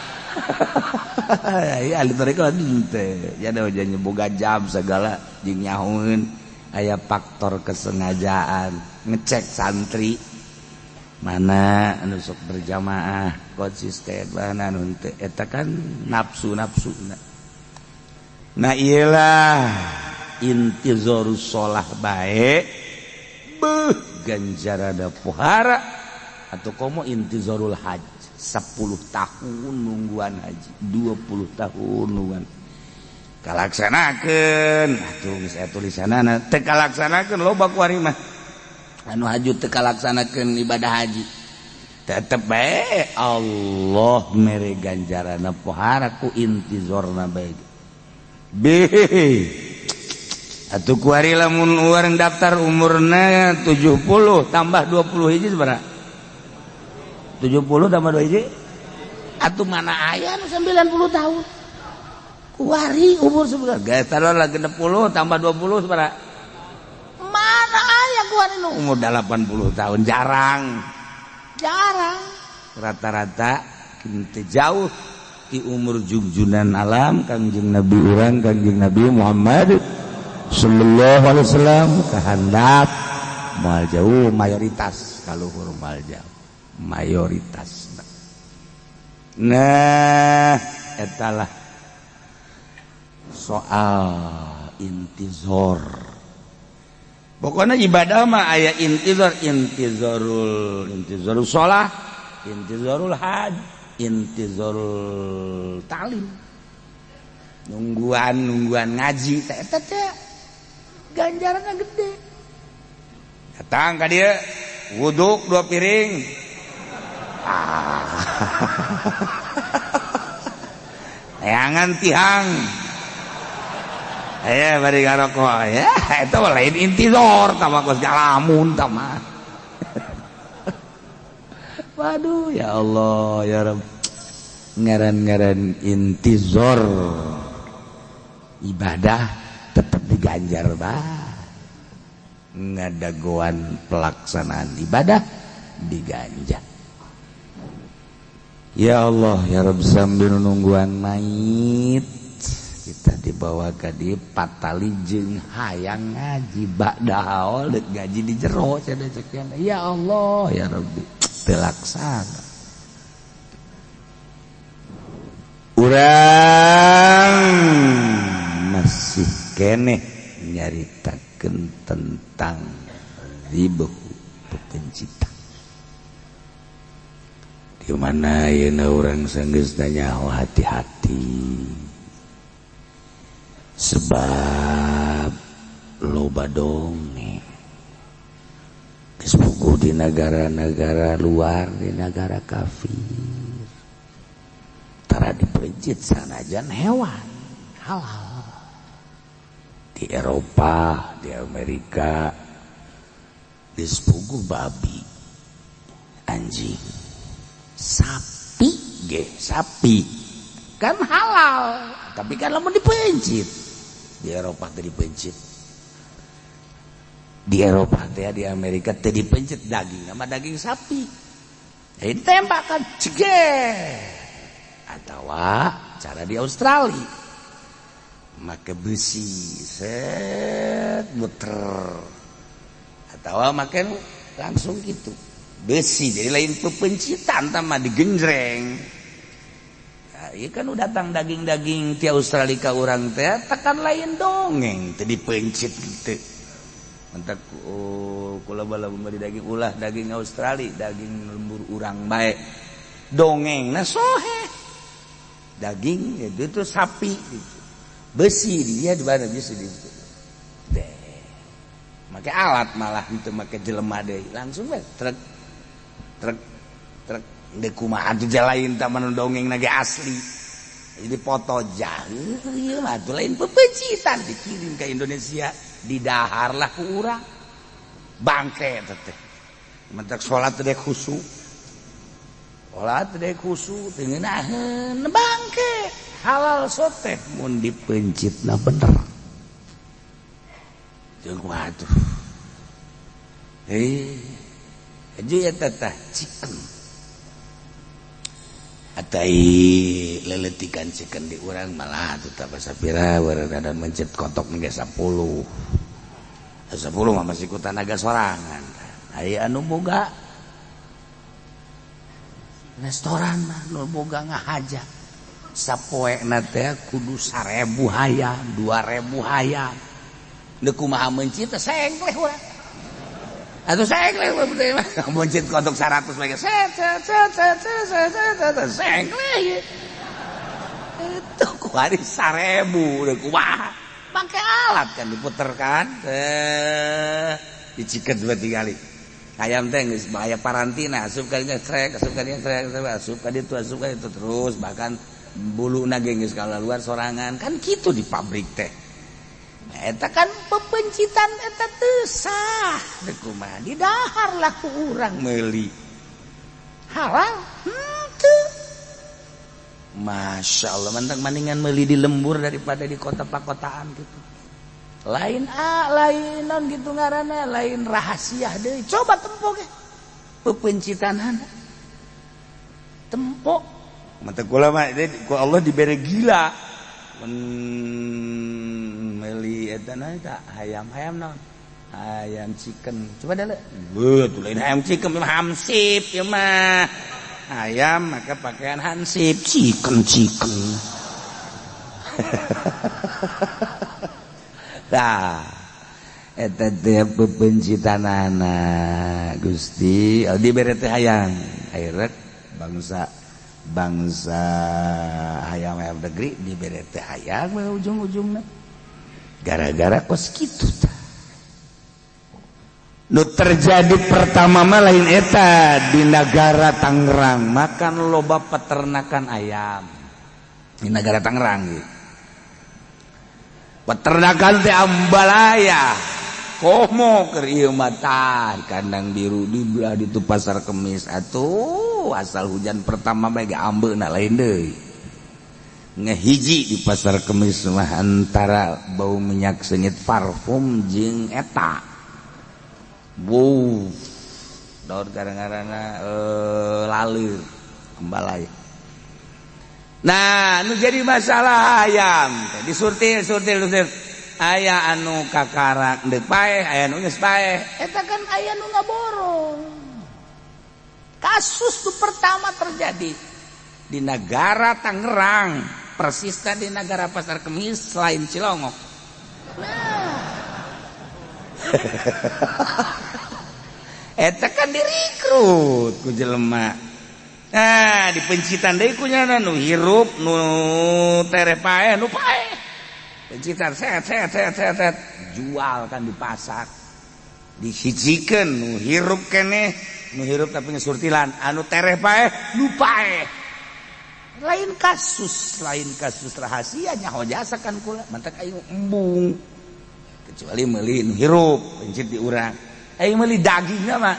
Ya ahli thoriqoh teh ya da boga jam segala jeung nyahoeun aya faktor kesengajaan ngecek santri mana anu sok berjamaah konsisten mana anu henteu eta kan nafsu-nafsu. Nah iyalah intizarus sholah bae beuh ganjarana pohara atau komo intizarul haj 10 tahun nungguan haji 20 tahun nungguan kalaksanakeun atuh geus aya tulisanana teu kalaksanakeun loba kuari mah anu haju teu kalaksanakeun ibadah haji tetep bae Allah mere ganjarana pohara ku intizorna bae. Bih atuh kuari lamun urang daftar umurna 70 tambah 20 hiji sabaraha? 70 tambah 2 hiji atuh mana aya nu 90 tahun kuari umur seberapa geus taruh 60 tambah 20 sabaraha? Mana aya kuari nu umur 80 tahun jarang jarang rata-rata teu jauh di umur jugjunan alam Kangjeng Nabi urang Kangjeng Nabi Muhammad sallallahu alaihi wasallam kehandap moal jauh mayoritas kaluhur moal jauh mayoritas. Nah etalah soal intizor. Pokoknya ibadah mah aya intizor, intizorul intizorul sholah, intizorul haj, intizorul talim, nungguan nungguan ngaji teh eta teh ganjaranna gede. Datang ka dieu wuduk 2 piring. Ah. Neangan tihang. Eh bari ngarokok ya eta mah lain intizor tah mah geus ngalamun tah mah. Waduh ya Allah ya Rabb. Ngaran-ngaran intizor ibadah tetap diganjar bah. Ngadagoan pelaksanaan ibadah diganjar. Ya Allah ya Rabb sambil nungguan mayit kita dibawa ke di patali jeung hayang ngaji ba'da haul deuk ngaji di jero cenah cek ya Allah ya Rabbi teu laksana. Urang masih keneh nyaritakeun tentang ribuh pencipta di mana yeuna urang sanggeus nyaho hati-hati sebab loba dongeng geus puguh di negara-negara luar di negara kafir tara dipencit sanajan hewan halal di Eropa di Amerika geus puguh babi anjing sapi ge sapi kan halal tapi kan lamun dipencit Di Eropa teh dipencit, di Eropa teh, di Amerika teh dipencit daging sama daging sapi. Jadi tembakan ceger atau cara di Australia make besi, set, muter atau make langsung gitu besi. Jadi lain pepencitan sama digenjreng. Nah, iya kan udah datang daging-daging ti Australia ka urang teh, tekan lain dongeng teh dipencit gitu. Mentak, oh, kula bala membeli daging, ulah daging Australia, daging lembur urang bae. Dongeng nah sohe daging itu sapi gitu. Besi dia di mana bisa di deh make alat, malah itu make jelema deui, langsung we truk truk truk. Deuk kumaha atuh lain taman dongeng nage asli. Jadi foto jauh ieu mah tuh lain pepecitan, dikirim ke Indonesia, didahar lah ku urang, bangke teh. Mentak salat teh khusyuk, salat teh khusyuk teu ngeunaheun, bangke. Halal sote mun dipencitna bener jeung waduh eh aja eta tah chicken atai leletikan chicken di urang malah tuh tak sapira ada mencit kotok ge 10 10 mah masih ku tanaga sorangan. Aya anu boga restoran mah nu boga ngahaja sapoe na teh kudu 1000 hayam, 2000 hayam. Deuk kumaha mencit, sengkleh urang atuh, sengkleh mencit kotok 100 lagi, set set set set set set set set, sengkleh itu ku hari 1000. Deuk kumaha, pakai alat kan diputer kan, eh diciket dua tiga kali. Ayam teh geus bahaya parantina, asup ka dinya srek, asup ka dinya srek, asup ka ditu, asup ka ditu terus, bahkan bulu ge geus luar sorangan kan gitu di pabrik teh. Nah, eta kan pepencitan, eta teu sah. Deuk kumaha, didahar lah ku urang, meuli halal henteu. Masya Allah, mantap, mendingan meuli di lembur daripada di kota pakotaan gitu. Lain a lain non gitu ngaranna, lain rahasia deui. Coba tempo ge pepencitan, tempo. Mata kula mah ku Allah dibere gila mun meuli eta na eta hayam, hayam naon, hayam chicken. Coba dah, betul, lain hayam chicken, hansip ya mah. Ayam maka pakaian hansip, chicken chicken. Nah, eta teh pepencitanana Gusti dibere teh hayang. Akhirnya bangsa bangsa hayam, hayam negeri dibere teh hayang ujung-ujungna gara-gara kos kitu tah. Nu terjadi pertama mah lain eta di negara Tangerang, makan loba peternakan ayam di negara Tangerang gitu. Peternakan teh ambalaya komo keur ieu mah tah kandang biru di belah ditu Pasar Kemis atuh. Asal hujan pertama bae ge ambeuna lain deui. Ngehiji di Pasar Kemis mah antara bau minyak seungit, parfum jeung eta. Wow, daun kadang-kadang lalir ambalaya. Nah, nu jadi masalah ayam disurtil surtil surtil, aya anu kakarak deuk paeh, aya nu geus paeh. Eta kan aya nu ngaborong. Kasus tuh pertama terjadi di negara Tangerang, persis di negara Pasar Kemis, lain Cilongok. Nah, eta kan direkrut ku jelema. Nah, dipencitan deui ku nyana nu hirup, nu tereh paeh, nu paeh. Pencitan set set set set set, jual kan di pasar. Disijikeun nu hirup keneh, nu hirup tapi ngesurtilan, anu tereh paeh, nu paeh. Lain kasus, lain kasus rahasia, nyaho jasa kan kula, mantak aing embung. Kecuali meuli nu hirup, pencit di urang. Aing meuli dagingna mah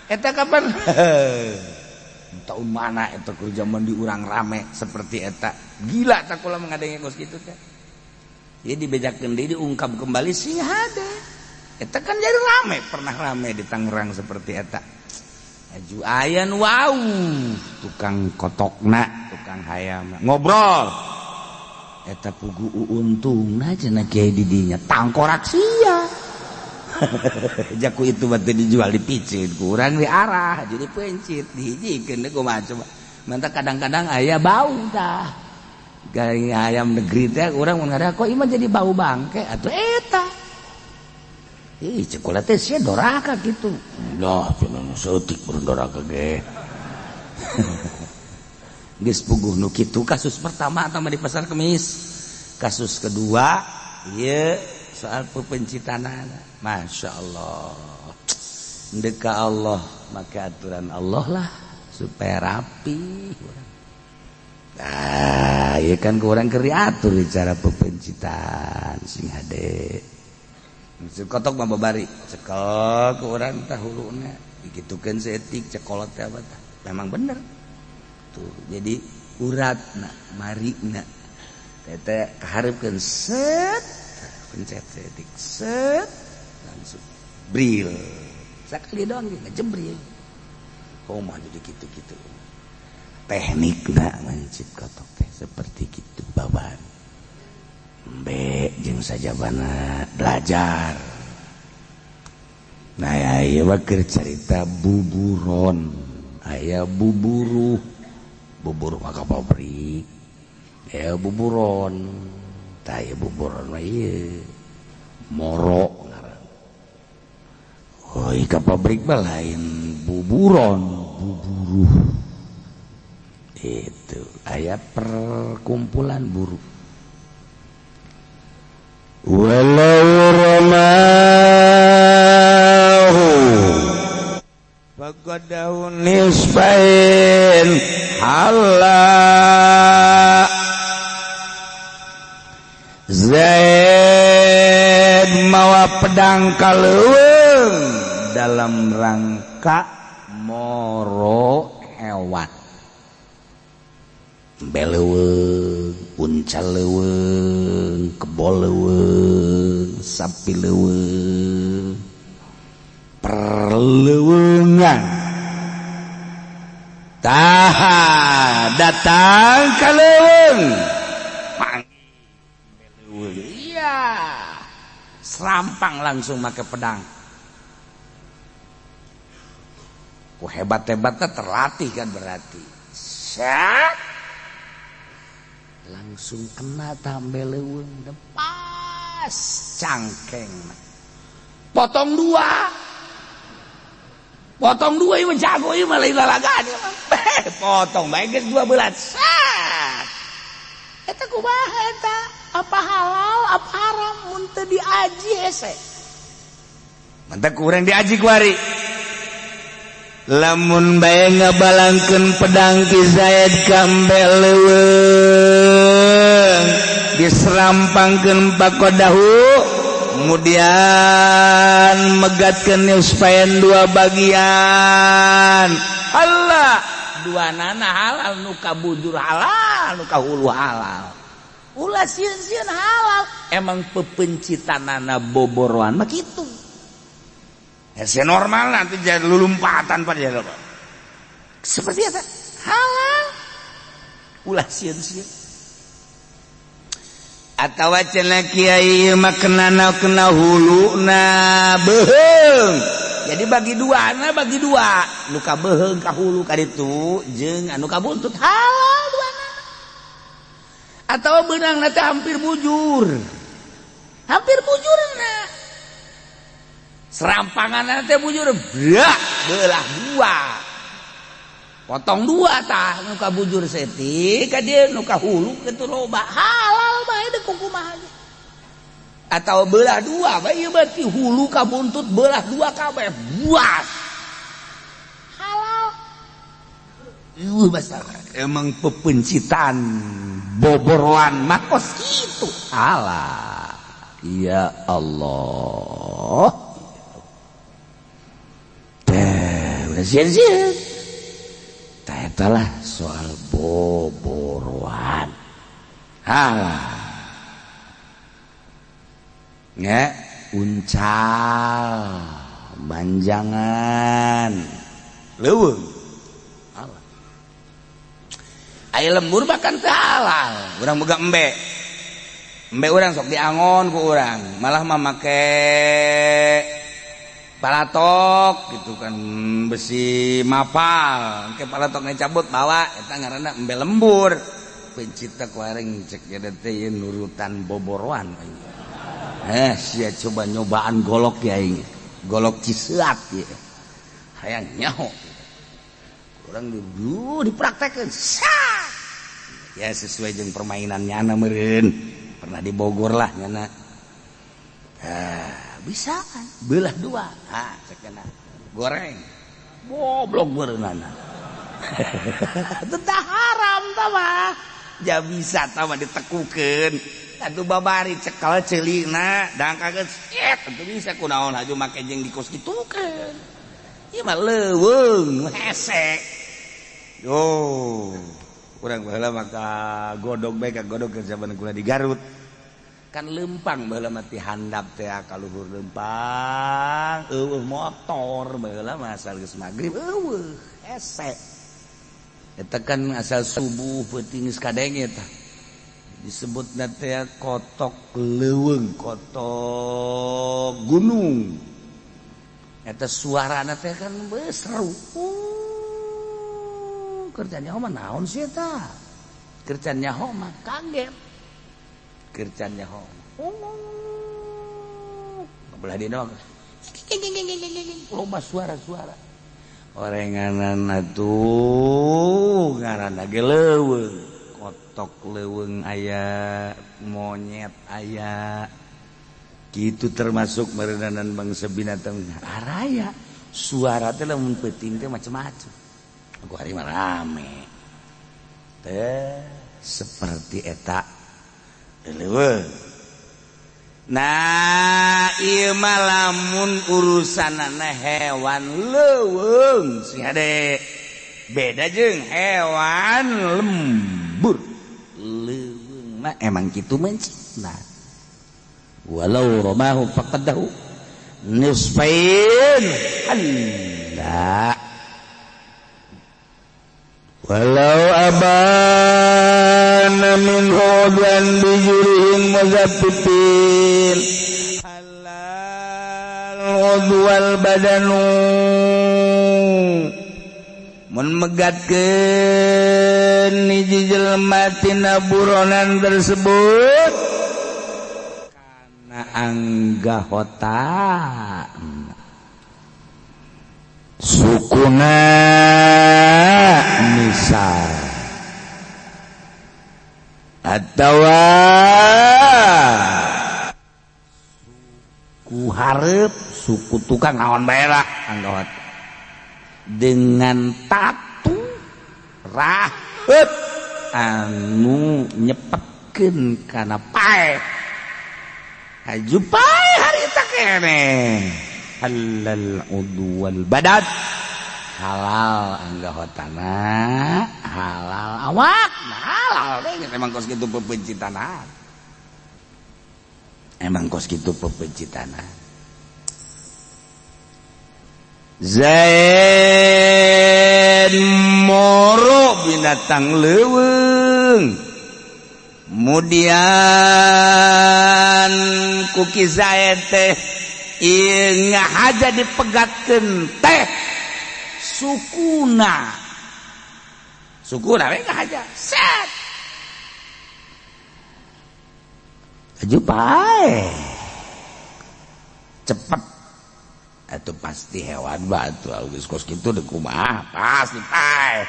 eta kapan? Tahun mana eta keur zaman di urang rame seperti eta. Gila tak kula mengadenge kos kitu teh. Jadi dibejakeun deui, diungkap kembali sing hade. Eta kan jadi rame, pernah rame di Tangerang seperti eta. Aju aya nu wow, tukang kotokna, tukang hayam ngobrol. Eta pugu untungna cenah kiai di dinya tangkorak sia. Jaku itu batu dijual dipicit kurang diarah jadi pencit dihijikeun deui kumaha coba. Mantap kadang-kadang aya bau tah. Gaya ayam negeri teh urang mun ngada kok ieu jadi bau bangke atuh eta. Ih, cekula teh sia doraka kitu. Lah, cenah saeutik doraka ge. Geus puguh nu kitu kasus pertama atau di Pasar Kemis. Kasus kedua ieu soal pepencitanana. Masya Allah. Deka Allah maka aturan Allah lah supaya rapi. Nah, iya kan kurang keur diatur cara pepencitan sing hade. Kotok mah babari, cekel ke urang tah huluna, dikitukeun saeutik cekolot teh apa tah. Memang bener. Tuh, jadi uratna, marina teh kahareupkeun set, pencet saeutik set, langsung bril. Sakali doang ge ngejebril. Kumaha jadi kitu-kitu. Teknik mencit kotok teh seperti gitu baban embe jeung sajabana belajar. Nah ya, keur carita buburon, aya buburuh, buburuh maka pabrik ya buburon tah ya, buburon mah ieu moro ngaran. Oh, ka pabrik mah lain buburon, buburuh. Itu aya perkumpulan buruh. Walau ramahu faqadahu nisfain halla. Zaid mawa pedang ka leuweung dalam rangka moro hewan, leuweung, unca leuweung, kebo leuweung, sapi leuweung, perleuweungan. Tah, datang ka leuweung, iya, serampang langsung make pedang. Ku hebat-hebatnya terlatih kan berarti. Set, langsung kena tambah leuweung, pas cangkeng, potong dua, potong dua. Ieu jago, ieu mah lain lalagaan ieu mah. Potong bae geus dua belas sat. Eta kumaha eta? Apa halal apa haram mun teu diaji hese? Mantap kurang diaji kuari. Lamun bae ngabalangkeun pedang Ki Zaid ka embe leuweung, diserampangkeun pakodahu, kemudian megatkeun nisfain, dua bagian. Allah, dua nana halal, nu kabujur halal, nu kahulu halal, ulah sieun-sieun halal. Emang pepencitanana boboroan mah kitu. Hese normal nanti jadi lulumpatan pada jadi seperti apa halal, ulah sieun-sieun. Atawa cenah kiai mah kena kena huluna beuheung. Jadi bagi dua na, bagi dua, nu ka beuheung ka hulu ka ditu jeung anu ka buntut halal dua na. Atau beunang teh hampir bujur, hampir bujur na, serampangan teh bujur, brak, belah dua, potong dua. Tah, nu ka bujur saeutik ka dieu, nu ka hulu kitu loba, halal bae deuk kumaha. Atau belah dua bae ieu, berarti hulu ka buntut belah dua kabeh, buas, halal. Basah emang pepencitan boboroan makos gitu halal. Ya Allah. Teh udah sieun-sieun. Tah, eta lah soal boboroan halal. Nya uncal manjangan leuweung halal. Aya lembur bahkan teu halal. Urang boga embe, embe urang sok diangon ku urang, malah mah make palatok gitu kan, besi mapal ke palatok cabut bawa eta ngaranna embe lembur. Pencipta kuaring cek teh nurutan boboroan aing. Eh, sia coba nyobaan golok ya aing. Golok Ciseat ya. Hayang nyaho. Urang di dipraktekeun. Sah. Ya sesuai jeung permainan nyana meureun. Pernah di Bogor lah nyana. Ah, bisa kan? Belah dua. Ah, cek goreng. Goblok berenana. Tetah haram tah mah. Ja bisa tah mah ditekukeun. Atuh babari cekel ceulina dangkakeun set atuh bisa kunaon haju make jeung dikos kitukeun. Ieu mah leuweung hese. Yo, urang baheula maka godog bae ka godog ke zaman kula di Garut. Kan lempang baheula mah ti handap teh ka luhur lempang, eueuh motor baheula mah asal geus magrib eueuh hese. Eta kan asal subuh peuting geus kadenge tah. Disebutna teh kotok leuweung, kotok gunung. Eta suarana teh kan seru. Kerjanya mah naon sih eta? Kerjanya mah kaget. Kerjanya mah. Belah dina loba suara-suara. Orenganan atuh ngaranna ge leuweung. Kotok leuweung aya, monyet aya. Gitu termasuk merenanan bangsa binatang araya. Suara teh lamun peuting teh macem-macem. Aku hari mah rame. Teh seperti eta leuweung. Nah, ieu mah lamun urusanana hewan leuweung sing hade. Beda jeung hewan lembur. Leuweung mah emang kitu mencitna. Walau ramahu faqadahu nisfain alla walau abana min hudan bijurihim muzaffifin halal udwal badanu mun megatkeun hiji jelema tina buronan tersebut kana anggahota sukuna misal atawa suku hareup suku tukang naon bae lah anggahota dengan tatu raheut anu nyepetkeun kana pae haju pae harita keneh halal udwal badan halal anggahotana halal awak halal emang kos kitu pepencitana, emang kos kitu pepencitana. Zaid moro binatang leuweung mudian kuki Zaid teh ieu ngahaja dipegatkeun teh sukuna, sukuna we ngahaja set aju pae cepet itu pasti hewan batu geus kos kitu deuk kumaha pasti pae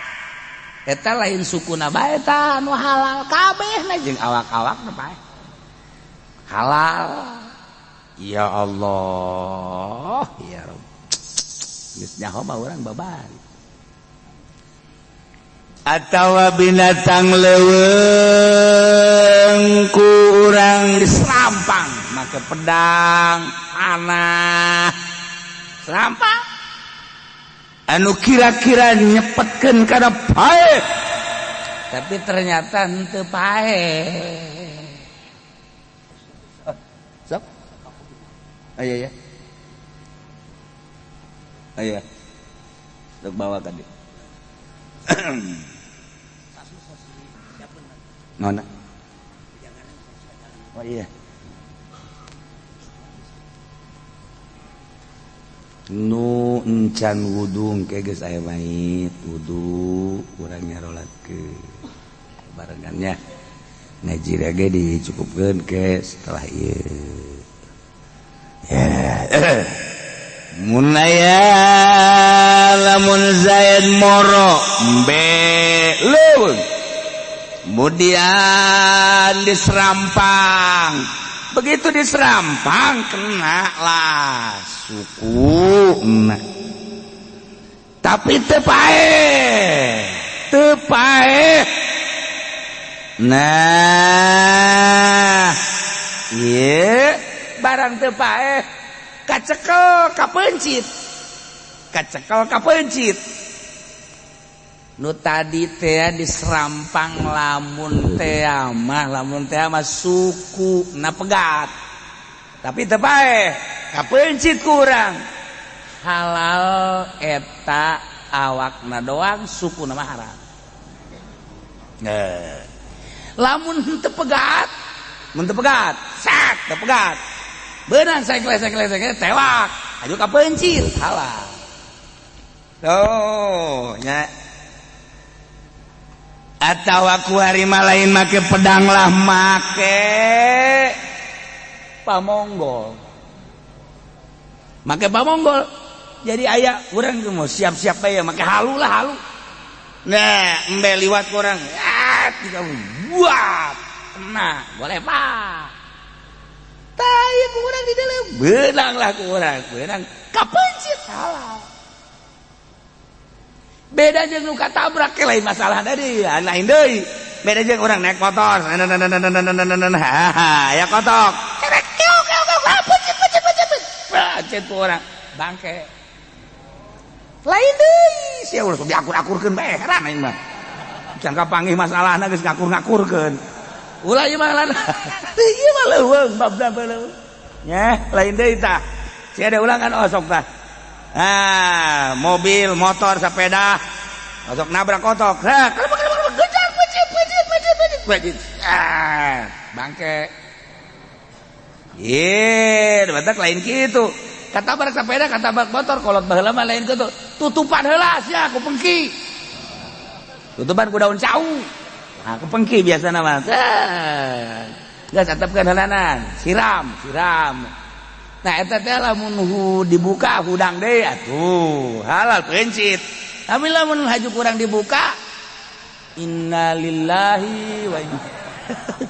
eta lain sukuna bae tah anu halal kabehna jeung awak-awakna pae halal. Ya Allah ya Rabb, geus nyaho mah urang babari atawa binatang leuweung ku urang diserampang make pedang panah serampang anu kira-kira nyepetkeun kana pae tapi ternyata henteu pae. Sok Aya ya, aya. Sok bawa ka dieu. Mana? Oh iya. Nu encan wudu engke geus aya mayit wudu urang nyarolatkeun barengannya. Ngaji ge dicukupkeun ke setelah ieu. Ya. Mun aya lamun Zaid moro embe leuweung. Kemudian diserampang, begitu diserampang kena lah suku nah. Tapi teu paeh, teu paeh. Nah, ieu barang teu paeh kacekel kapencit, kacekel kapencit. Nu tadi teh diserampang lamun teh mah, lamun teh mah suku na pegat, tapi teu paeh kapencit kurang halal eta awakna doang, suku na mah haram. Nah, lamun teu pegat, mun teu pegat, sat teu pegat, beunang sekle sekle sekle tewak aju kapencit halal. Tuh nya. Atau aku hari lain make pedang lah, make pamonggol, make pamonggol. Jadi aya urang mau siap-siap aya make halu lah, halu. Nah, embe liwat kurang, ah, buat kena boleh pak. Tai kurang di dalam, benang lah kurang, benang kapencit halal. Beda jeung nu katabrak lain masalah tadi, lain deui. Beda jeung urang naik motor, ya kotok. Kerek kieu kieu kieu, pencit pencit pencit. Pencit ku urang, bangke. Lain deui, sia ulah sok diakur-akurkeun bae, heran aing mah. Can kapanggih masalahna geus ngakur-ngakurkeun. Ulah ieu mah lan. Ieu mah leuweung babna leuweung. Nya, lain deui tah. Sia ada ulang kan osok tah. Ah, mobil, motor, sepeda, osok nabrak kotok. Nah, gejar, pencit, pencit, pencit, pencit, pencit. Ah, bangke. Ye, batak lain gitu. Katabrak sepeda, katabrak motor, kolot baheula mah lain kitu. Tutupan heula sia ku pengki. Tutupan ku daun cau. Nah, ku pengki biasana mah. Geus atepkeun heulanan, siram, siram. Nah, eta teh lamun dibuka hudang deui atuh halal pencit. Tapi lamun haju kurang dibuka, innalillahi wa inna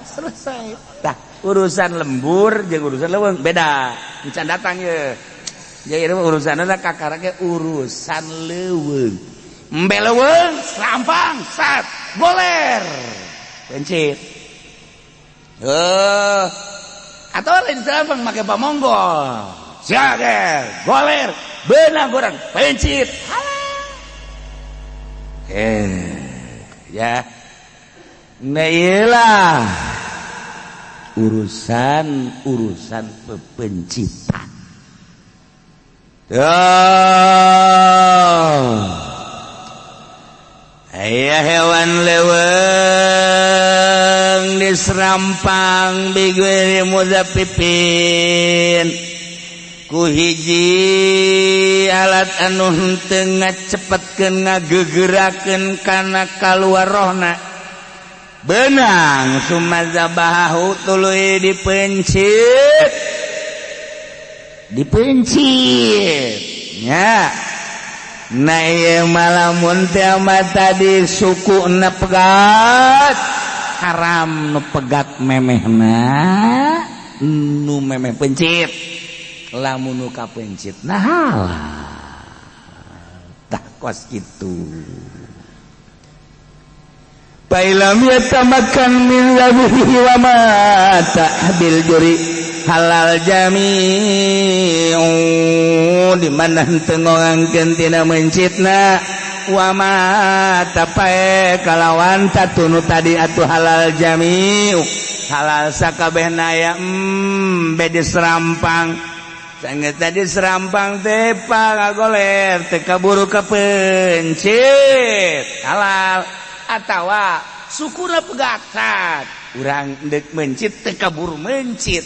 selesai. Tah, urusan lembur jeung urusan leuweung beda. Encan datang ye. Jadi urusanna kakara ge urusan leuweung. Embe leuweung serampang sat goler pencit. Atau lain serampang make pamonggol. Siager, goler, benang kurang pencit. Ya. Nah, iyalah urusan-urusan pepencitan. Tuh. Aya hewan leuweung diserampang bighairi muzaffifin ku hiji alat anu henteu ngacepetkeun ngagegerakeun kana kaluar rohna benang summa zabahu tuluy dipencit, dipencit nya. Nah, ieu malamun teh tadi suku na pegat haram, nu pegat memehna nu memeh pencit, lamun nu kapencit nah halal. Tah kos kitu. Failam yatamakkan min zabihi wa mata bil juri halal jami'u di mana henteu ngongangkeun tina mencitna wa mata pae kalawan tatunu tadi atuh halal jami'u halal sakabehna ya bede serampang. Sangat tadi serampang teh ngagoler teu kaburu kapencit, halal. Atawa sukuna pegatan, urang dek mencit teu kaburu mencit,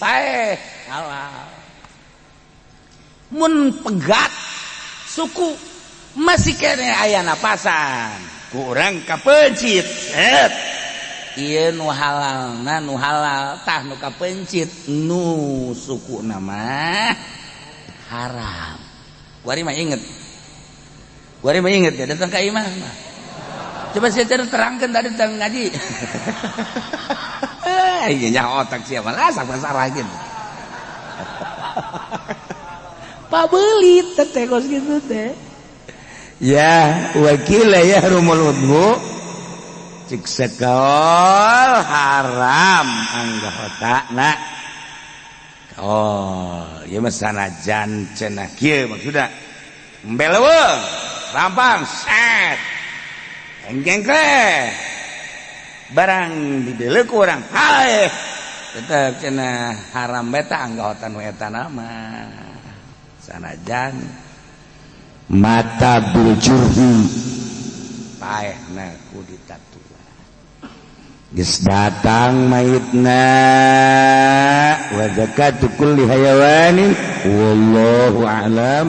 paeh, halal. Mun pegat suku, masih kene aya napasan, kurang kapencit, set. Ieu nu halalna, nu halal tah nu kapencit, nu suku nama haram. Kuari mah inget, kuari mah inget ya, datang ka imah mah. Coba saya terangkan tadi tentang ngaji. Eh, iya nya otak siapa lah sampai salah gitu. Pabelit teh kos gitu teh. Ya, wakila yahrumul udhu, cik sekol haram anggota. Oh, ieu mah sanajan cenah kieu maksudna. Embeleuweung, rampang, set. Engkengkleh. Barang dideuleu ku urang, hae. Tetep cenah haram beta anggota nu eta nama. Sanajan mata bil jurhi, paehna ku ditatuan. Geus datang mayitna, wa zakatu kulli hayawanin, wallahu a'lam.